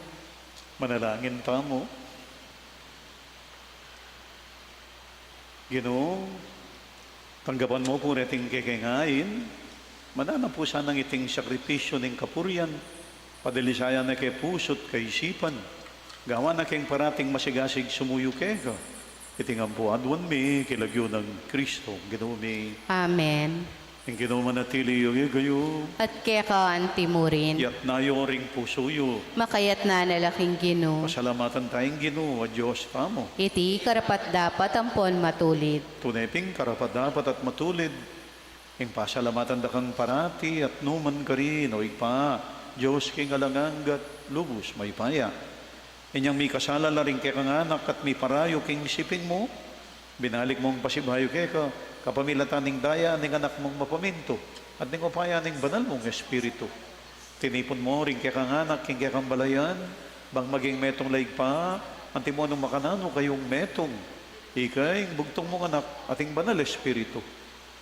Manalangin tamu. Ginu, tanggapan mu pu reting kekeng ain, mananu pu sanang iting sakripisyu ning kapurian, padalisayan na ke pusu't kaisipan, gawan na keng parating masigasig sumuyu keka, iti ngan pu aduan mi, king lagyu nang Kristo, Ginu mi. Amen. Ing Ginu manatili ya kekayu. At keka anti murin. Iyatas yu ring pusu yu. Makayatas na la king Ginu. Pasalamatan taya ing Ginu a Dios tamu. Iti karapat-dapat ampon matulid. Tune pin karapat-dapat at matulid ing pasalamatan da kang parati at nu man karin, o Ibpa, Dios king alang angga at lubus mayupaya. Inyang mikasala la ring kekang anak at miparayu king siping mu, binalik mung pasibayu keka, kapamilatan ning daya ning Anak mung mapamintu, at ning upaya ning Banal mung Espiritu. Tinipun mu ring kekang anak king kekang balayan, bang maging metung la Ibpa, antimo nung makananu kayung metung, ika ing bugtung mung Anak at ing Banal Espiritu.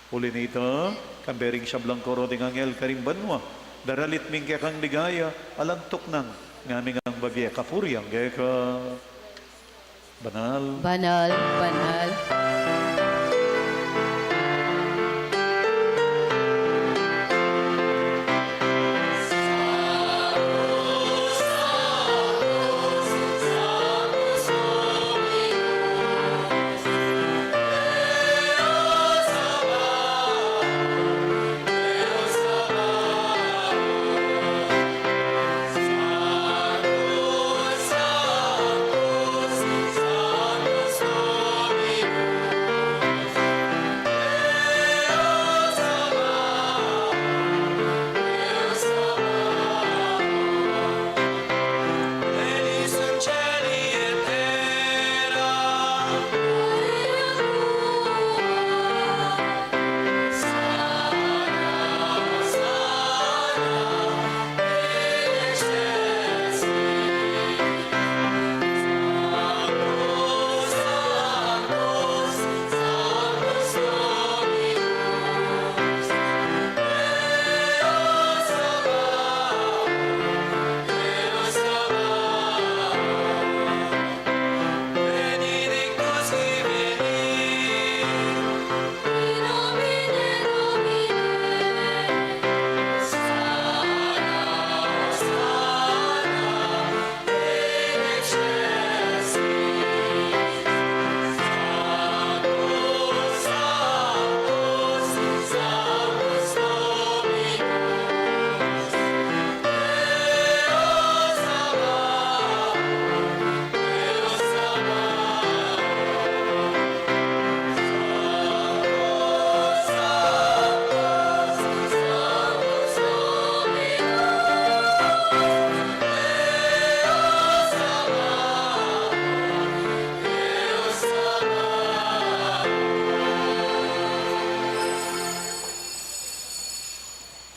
Uli na nita, kambe ring sablang koro ding anghel karing banua, daralit mi ing kekang ligaya, alang tuknang, ngaming ngan babie kapurian keka. Banal. Banal, banal.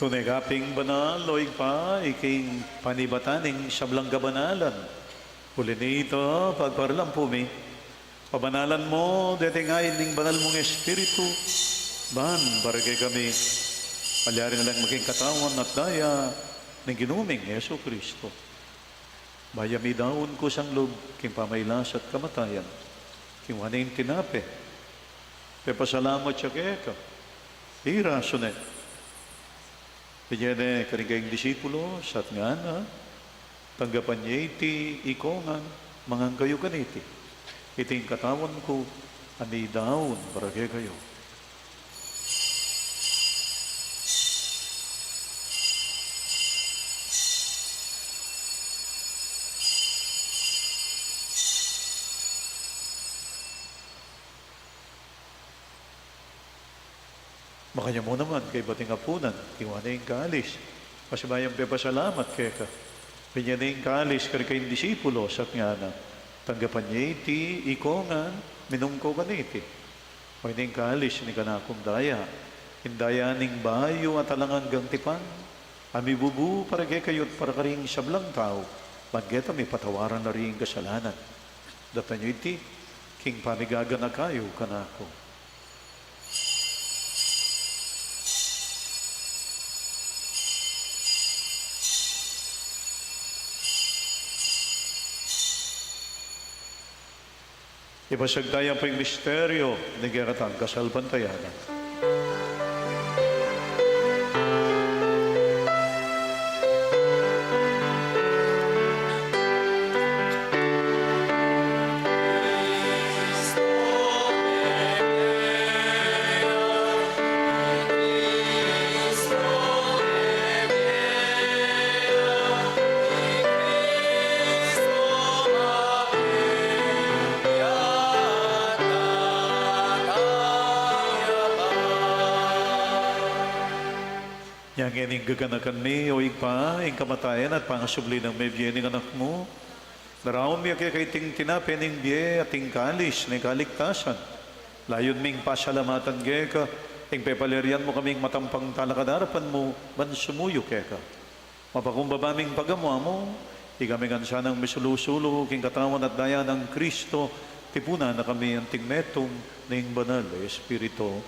Tune ka pin banal, o Ibpa, ika ing panibatan ning sablang kabanalan. Uli na nita, pagparalan pu mi, pabanalan mu deting ain ning banal mung Espiritu, ban para kekami malyari na lang maging katawan at daya ning Ginu ming Jesucristo. Bayu ya midaun ku sa lub king pamagkasakit at kamatayan, kinua ne ing tinape, pepasalamat ya keka, pirasu ne, binye ne karing kayang disipulos at ngana: Tanggapan ye iti ikong ngan, mangan kayu kaniti. Iti ing katawan ku a midaun para kekayu. Makanyan mu naman, kaybat ning apunan, kinua ne ing kalis, pasibayu yang pepasalamat keka, binye ne ing kalis karing kayang disipulos at ngana: Tanggapan ye iti ikong ngan, minum ko kaniti. Iti ing kalis ning kanakung daya, ing daya ning bayu at alang anggang tipan, a mibubu para kekayu at para karing sablang tau, ban keta mipatawaran la ring kasalanan. Daptan yu iti king pamigaganaka yu kanaku. Ipasiag taya pu ing misteryu ning kekatang kasalpantayanan. Inya ngeni gaganakan mi, o Ibpa, ing kamatayan at pangasubli nang mebie ning Anak mu. Daraun mi keka iting tinape ning bie at ing kalis ning kaligtasan. Layun ming pasalamatan keka ing pepalyarian mu kaming matampang talakad king arapan mu, ban sumuyu keka. Mapakumbaba ming pagamu-amu, ikami ngan sanang misulu-sulu king katawan at daya nang Kristo, tipunan na kami anting metung ning Banal a Espiritu.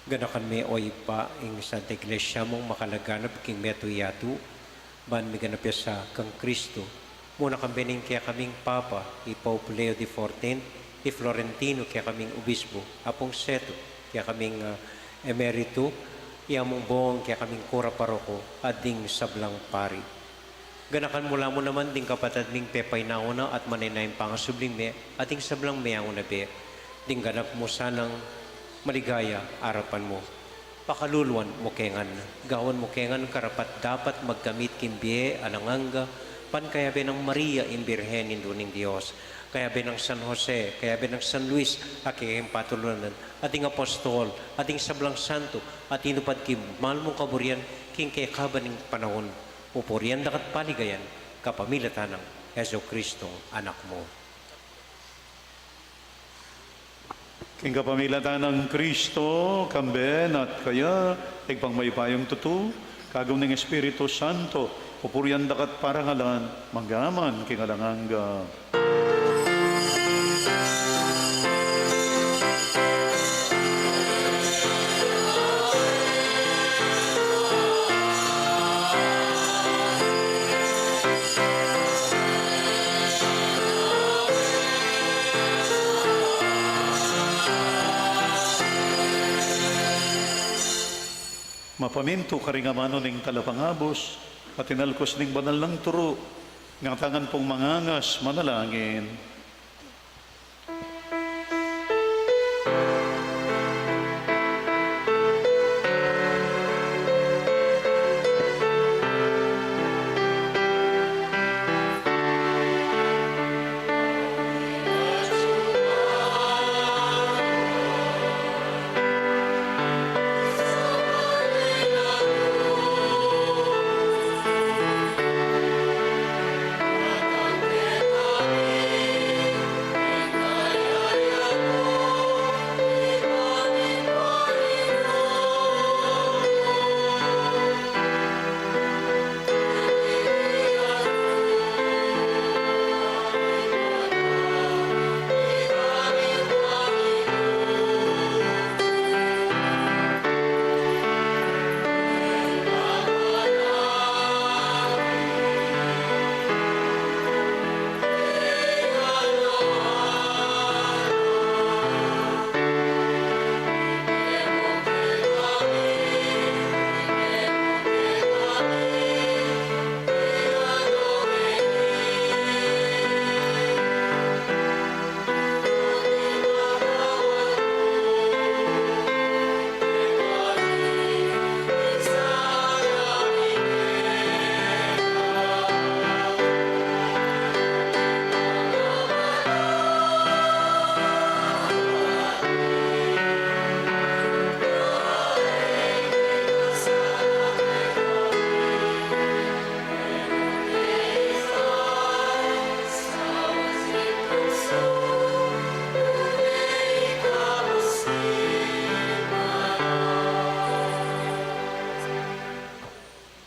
Ganakan me, o Ibpa, ing Santa Iglesia mung makalaganap king metung a yatu, ban miganap ya sa kang Kristo. Muna kambe ning kekaming Papa, i Pope Leo the fourteenth, i Florentino, kekaming Obispo, Apung Setu, kekaming, ah, Emerito, i Among Bong, kekaming Kura Paroko, at ding sablang pari. Ganakan mu la mu naman ding kapatad ming pepainawa na at manenaya ing pangasubling me, at ding sablang meyauna be, ding ganap mu sanang maligaya arapan mu. Pakaluluan mu ke ngan, gawan mu ke ngan karapat-dapat magkamit king bie alang angga, ban kayabe nang Maria ing Birhen, Indu ning Dios, kayabe nang San Jose, kayabe nang San Luis, a kekeng patulunan, at ding apostol, at ding sablang santo, a tinupad king mal mung kaburian king kekaban ning panaun. Pupurian da ka at paligayan kapamilatan nang Jesucristong Anak mu. King kapamilatan nang Kristo, kambe na at kaya, Ibpang mayupayang tutu, kagum ning Espiritu Santo, pupurian da ka at parangalan, mangga man king alang angga. Mapamintu karing amanu ning talapangabus, at inalkus ning banal nang turu, ngatanan pung mangangas manalangin.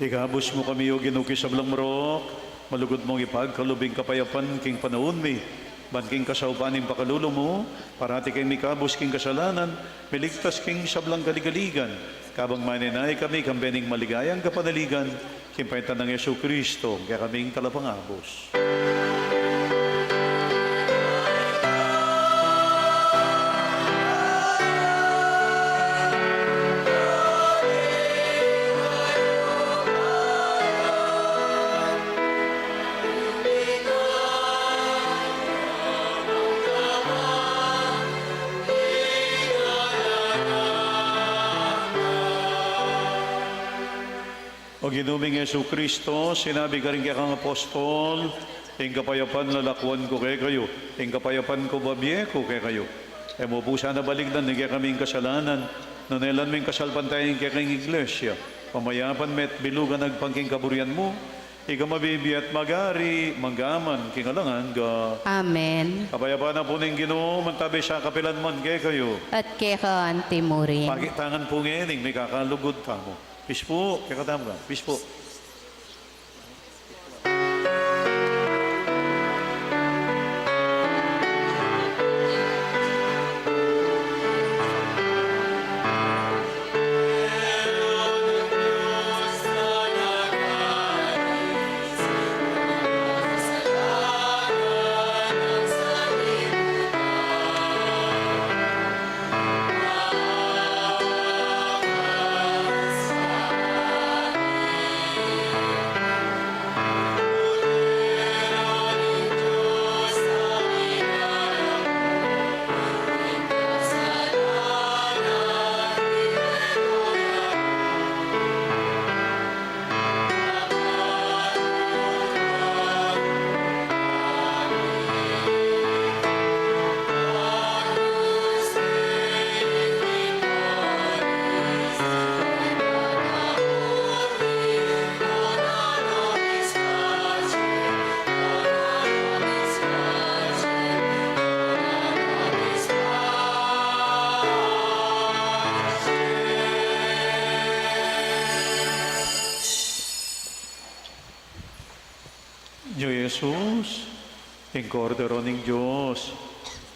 Ikabus mu kami, O Ginu, king sablang marok, malugud mung ipagkalub ing kapayapan king panaun mi, ban king kasaupan ning pakalulu mu, parati kaming mikabus king kasalanan, miligtas king sablang kaligaligan, kabang manenaya kami kambe ning maligayang kapanaligan, king pamilatan nang Jesucristo, kekaming Talapangabus. O Ginu ming Jesucristo, sinabi mu karing kekang apostol, ing kapayapan lalakwan ku kekayu, ing kapayapan ku bibie ku kekayu. E mu pu sana balikdan ing kekaming kasalanan, nune lawan mu ing kasalpantayan ning kekang Iglesia, pamayapan me at bilugan agpang king kaburian mu, ika a mabibie at magari mangga man king alang angga. Amen. Ing kapayapan na pu ning Ginu mantabi sa kapilan man kekayu. At keka anti mu rin. Pakit tamu ngan pu ngeni ing mikakalugud tamu. Pis pu, kekatamu ngan. Pis pu. Nyo i Jesus, ing Kordero ning Dios.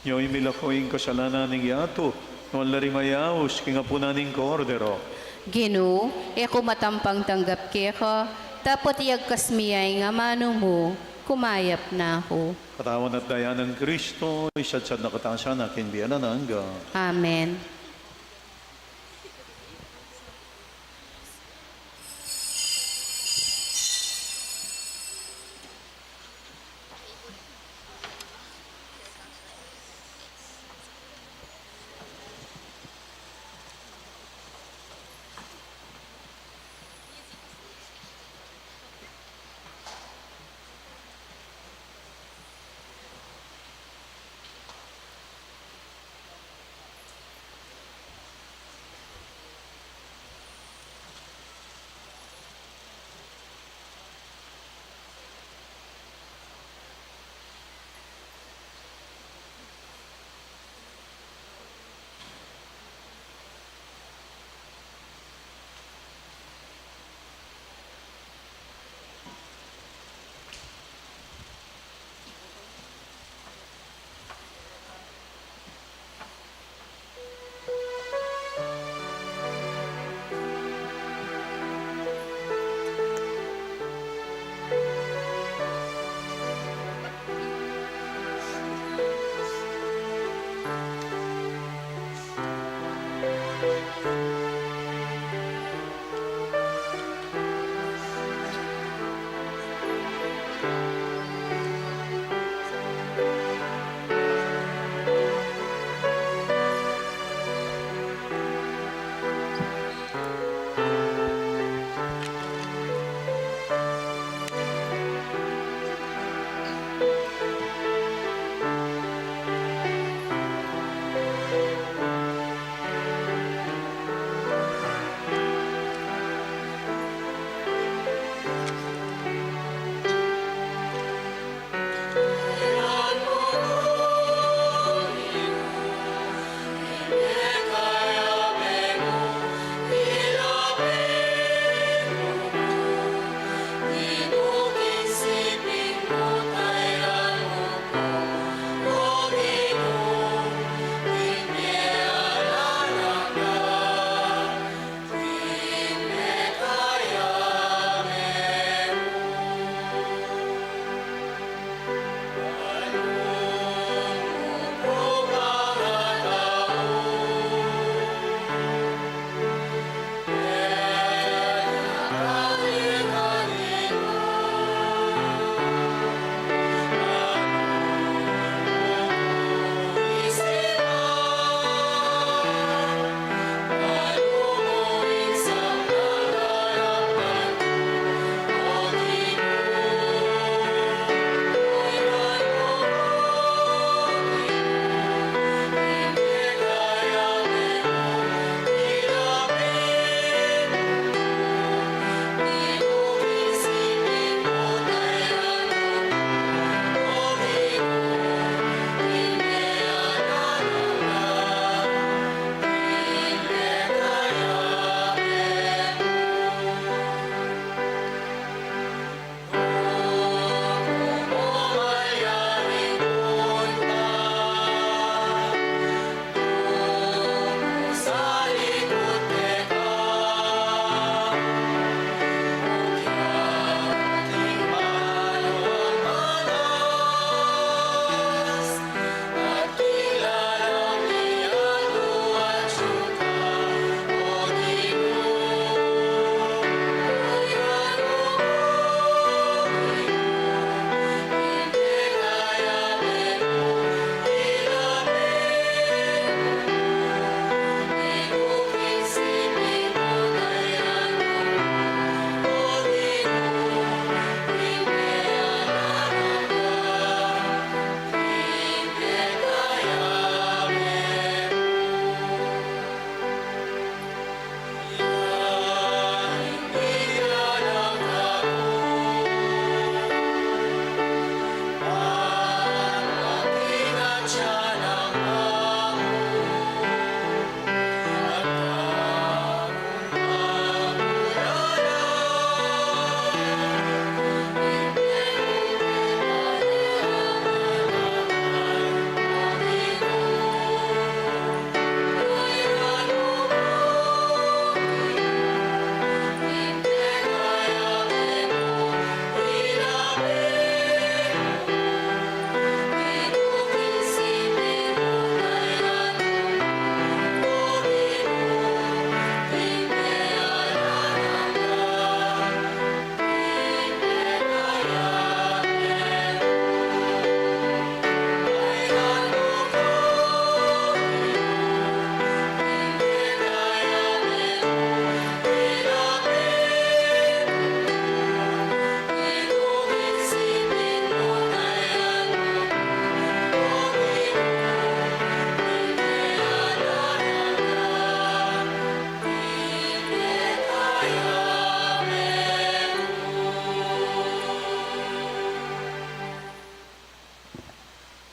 Nyo i milako ing kasalanan ning yatu. Nuan la ring mayaus king apunan ning Kordero. Ginu, e ku matampang tanggap keka, dapot iyagkas mu ya ing amanu mu, kumayap na ku. Katawan at daya nang Kristo, isatsat na katamu sana king bie alang angga. Amen.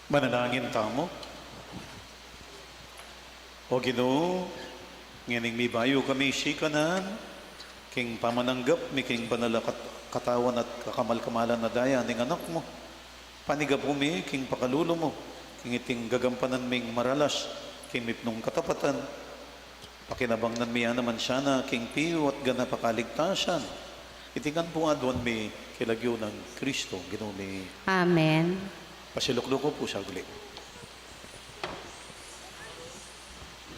Manalangin tamu. O Ginu, ngening mibayu kami sikanan, king pamananggap mi king banal a kat-, katawan at kakamal-kamalan a daya ning Anak mu, panigapu mi king pakalulu mu, king iting gagampanan ming maralas, king mipnung katapatan, pakinabangnan mi ya naman sana king piyu at ganap a kaligtasan. Iti ngan pu aduan mi king lagyu nang Kristo, Ginu mi. Amen. Pasilukluku pu saglit.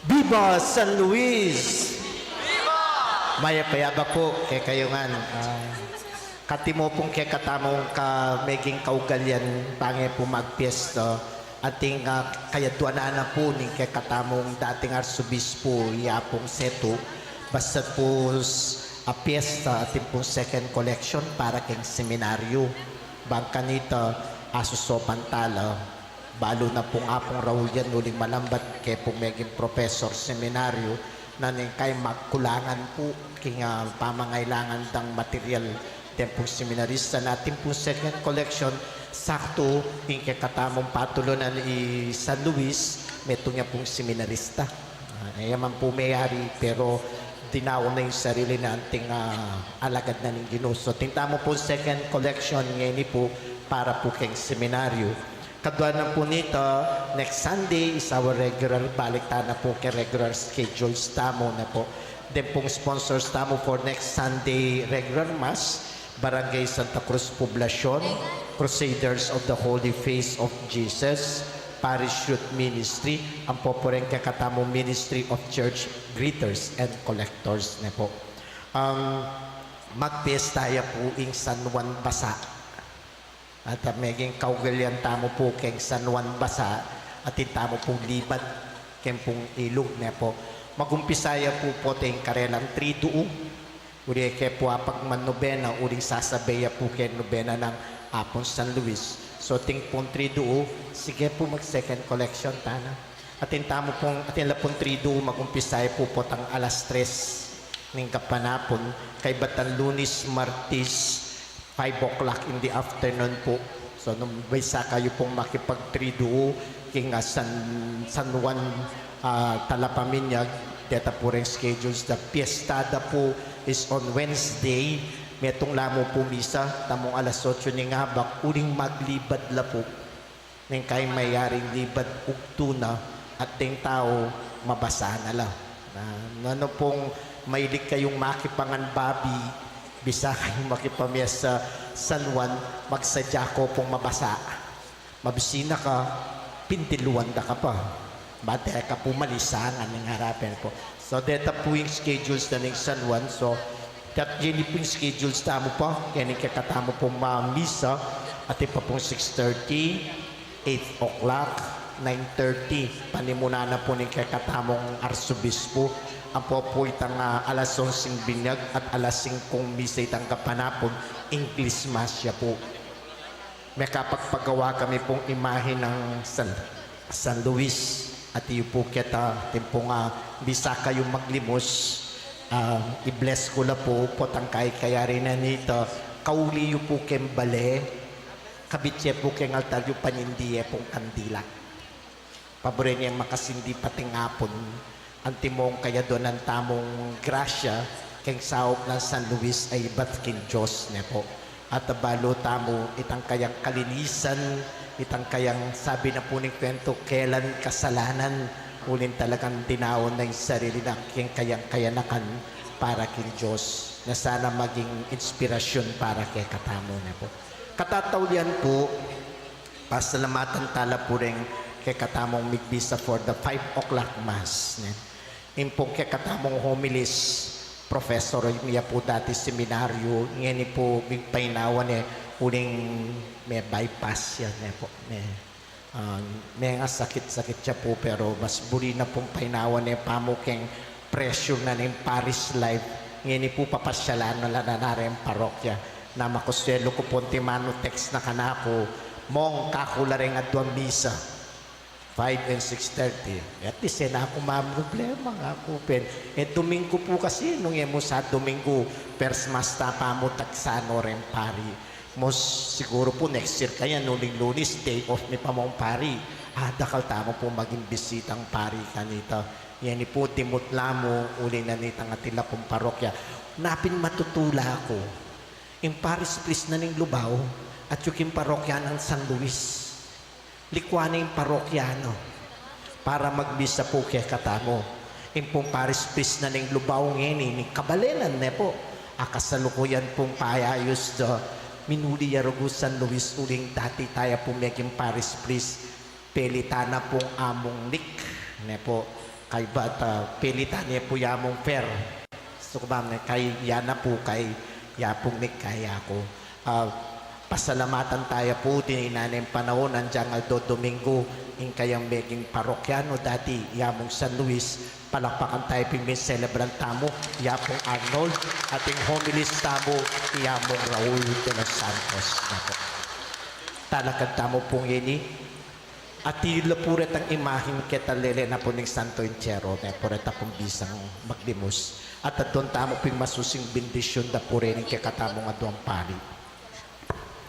Viva San Luis! Mayap a abak pu kekayu ngan. Ah, kati mu pung kekatamung ka meging kaugalian, bang e pu magpiesta, atin, ah, kayaduanan na pu ning kekatamung dating arsobispo, ya pung setu, basta pu s-, a piesta, atin pung second collection para keng seminaryo. Bang kanita, asusopan tala, balu na pung Apung Raul yan, uling malambat ke pung meging profesor seminaryo, na ning kay magkulangan pu king, ah, pamangailangan dang material deng pung seminarista. Na atin pung second collection, saktu ing kekatamung patulunan i San Luis, metung ya pung seminarista. Ah, e ya man pu meyari, pero dinaun na ing sarili na anting, ah, alagad na ning Ginu. So, atin tamu pung second collection ngeni pu para pu keng seminaryo. Kaduanan pu nita, next Sunday is our regular, balik tana pu keng regular schedules tamu na pu. Deng pung sponsors tamu for next Sunday regular Mass, Barangay Santa Cruz Poblacion, Crusaders of the Holy Face of Jesus, Parish Youth Ministry, ampo pu reng kekatamung Ministry of Church Greeters and Collectors ne pu. Um, magpiesta ya pu ing San Juan Basa. At, ah, meging kaugalian tamu pu keng San Juan Basa, atin tamu pung libad keng pung ilug ne pu. Magumpisa ya pu pote ing karelang Triduo, uli e ke pu apagmannobena, uling sasabe ya pu keng nobena nang Apung San Luis. So, atin pung Triduo, sige pu mag second collection tana. Atin tamu pung, atin la pung Triduo, magumpisa ya pu potang alas tres ning kapanapun, kaybat a Lunes, Martes, five o'clock in the afternoon pu. So, nung bisa kayu pung makipag-Triduo king, ah, San, San Juan, ah, Talapaminyag, deta pu reng schedules da. Piesta da pu is on Wednesday, metung la mu pu misa, tamung alas otso ning abak, uling maglibad la pu. Ning kay mayaring libad ugtu na at deng tau mabasa na la. Na, nanu pung mailig kayung makipangan babi, bisa kayung makipamiesta San Juan, magsadya ko pung mabasa. Mabisina ka, pintiluan da ka pa. Bate ka pu malisangan ning harapen pu. So, deta pu ing schedules na ning San Juan. So, kat gini pu ing schedules tamu pa, keni kekatamu pung mamisa, atin pa pung six thirty, eight o'clock, nine thirty, panimunan na pu ning kekatamung arsobispo, ampo pu itang, ah, alas onseng binyag at alas singkung misa itang kapanapun, English Mass ya pu. Mekapagpagawa kami pung imahe nang San, San Luis, at iyu pu keta, atin pung, ah, bisa kayu maglimus, ah, i-bless ku la pu, potang kay kayari na nita, kauli yu pu keng bale, kabit ye pu keng altar yu, panindi ye pung kandila. Paburen yang makasindi pating apun, antimong kayaduanan tamung grasya, keng saup nang San Luis a ibat king Dios ne pu. At balu tamu, itang kayang kalinisan, itang kayang sabi na pu ning kwentu, kelan kasalanan, uling talagang dinaun na ing sarili na keng kayang kayanakan para king Dios, na sana maging inspirasyon para kekatamu ne pu. Katataulian pu, pasalamatan tala pu reng kekatamung migbisa for the five o'clock mass, ne? Ing pung kekatamung homilist, professor ya pu dati seminaryo, ngeni pu migpainawa ne, uling me-bypass ya ne pu, ne? Ah, mengasakit-sakit ya pu, pero mas buri na pung painawa ne pamu keng pressure na ning parish life. Ngeni pu papasyalan na la na reng parokya. Na makuselu ku pu antimanu text na kanaku, "Mong, kaku la reng aduang misa, five and six thirty." At least e na ku mamroblema, ngaku pen. E Domingo pu kasi, nung e mu sa Domingo, first mass ta pamu, taksano reng pari. Most siguro pu next year kanyan, uling Lunes, day off mi pa mung pari. Ah, dakal tamu pu maging bisitang pari kanita. Yan i pu, dimutla mu, uling nanitang atila pung parokya. Napin matutula ku, ing parish priest na ning Lubao, at yung parokya nang San Luis. Likwan ne ing parokyano para magmisa pu kekatamu. Ing pung parish priest na ning Lubao ngeni, ning kabalenan ne pu. Akasalukuyan pung payayus da, minuli ya rugu San Luis uling dati taya pu meging parish priest. Pelitan na pung Among Nick ne pu. Kaybat, ah, pelitan ne pu ya Among Fer. Sukubang ne kay ya na pu kay ya pung Nick kaya ku. Ah, pasalamatan taya pu, dininan ne ing panaun, agyang aldo Domingo, ing kayang meging parokyano dati, ya Among San Luis, palakpakan taya pu ing celebrant tamu, ya pung Arnold, at ing homilist tamu, ya Among Raul de los Santos. Naku. Talakad tamu pu ngeni, atyu la pu retang imahen keta lele na pu ning Santo Entierro, ne pu reta pung bisang magdimus. At aduan tamu pung masusing bendisyun da pu reni king kekatamung aduang pari.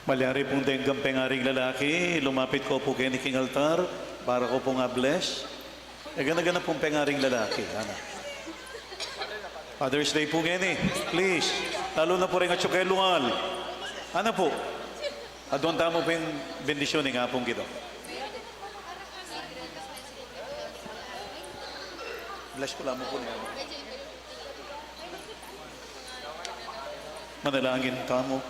Malyari pung denggang pengaring lalaki, lumapit ko pu keni king altar, para ko pung a-bless. E gana-gana pung pengaring lalaki, ana. Father's Day pu ngeni, please. Lalu na pu reng atyu keng lugal. Ana pu. Aduan tamu pung bendisyun ning Apung Ginu. Bless ku la mu pu ning Ama. Manalangin tamu.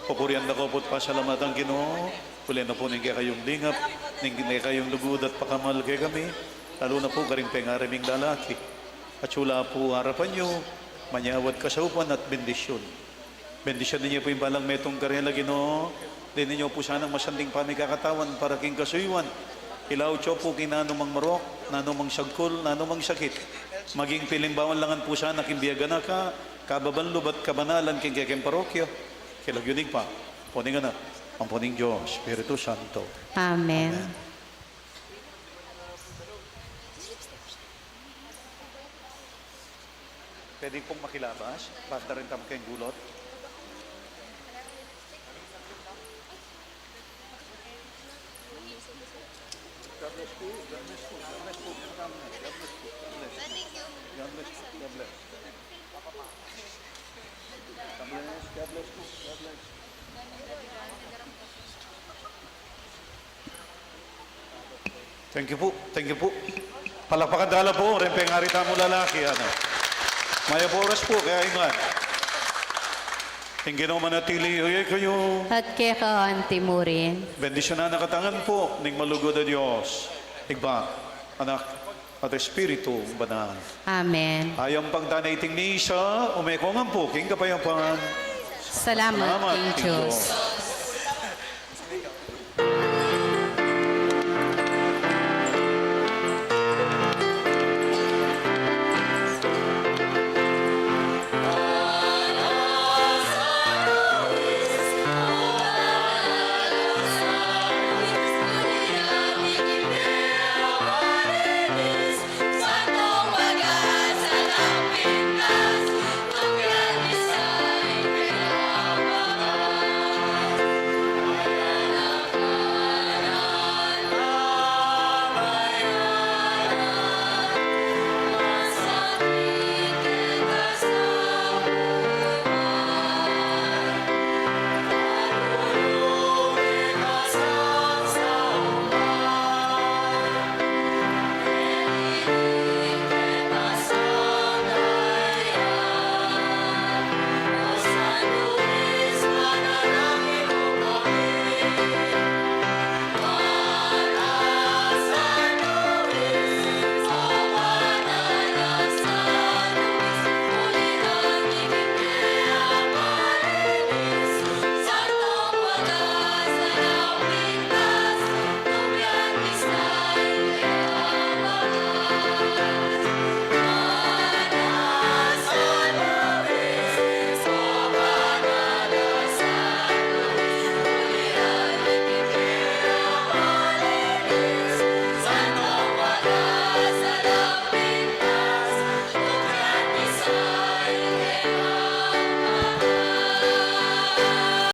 Pupurian da ko pu't pasalamatan, Ginu, uli na pu ning kekayung lingap, ning kekayung lugud at pakamal kekami, lalu na pu karing pengari ming lalaki. Atyu la pu arapan yu, manyawad kasaupan at bendisyun. Bendisyunan ye pu ing balang metung karela, Ginu. Dininan yu pu sanang masanting pamikakatawan para king kasuyuan. Ilaut yu pu king nanumang marok, nanumang sagkul, nanumang sakit. Maging pilimbawan la ngan pu sana king bie, ganaka, kababan lub at kabanalan king kekeng parokya. King lagyu ning Ibpa, ampo ning Anak, ampo ning Dios Espiritu Santo. Amen. Amen. Pwede pong makilabas, banda rin tamu keng gulot. God bless po, God bless po, God bless po, God bless po, God bless. God bless po, God bless. God bless, God bless po, God bless. Thank you po. Thank you po. Palakpakan tala po reng pengari tamung lalaki, ano. Mayap a oras po, kaya ingat. Ing Ginu manatili ya kayu. At keka anti mu rin. Bendisyunan na kayu ngan po ning malugud a Dios, Ibpa, Anak, at Espiritu Banal. Amen. Ayam pagtanay iting misa, ume ko ngan po king kapayapan. Salamat king Dios.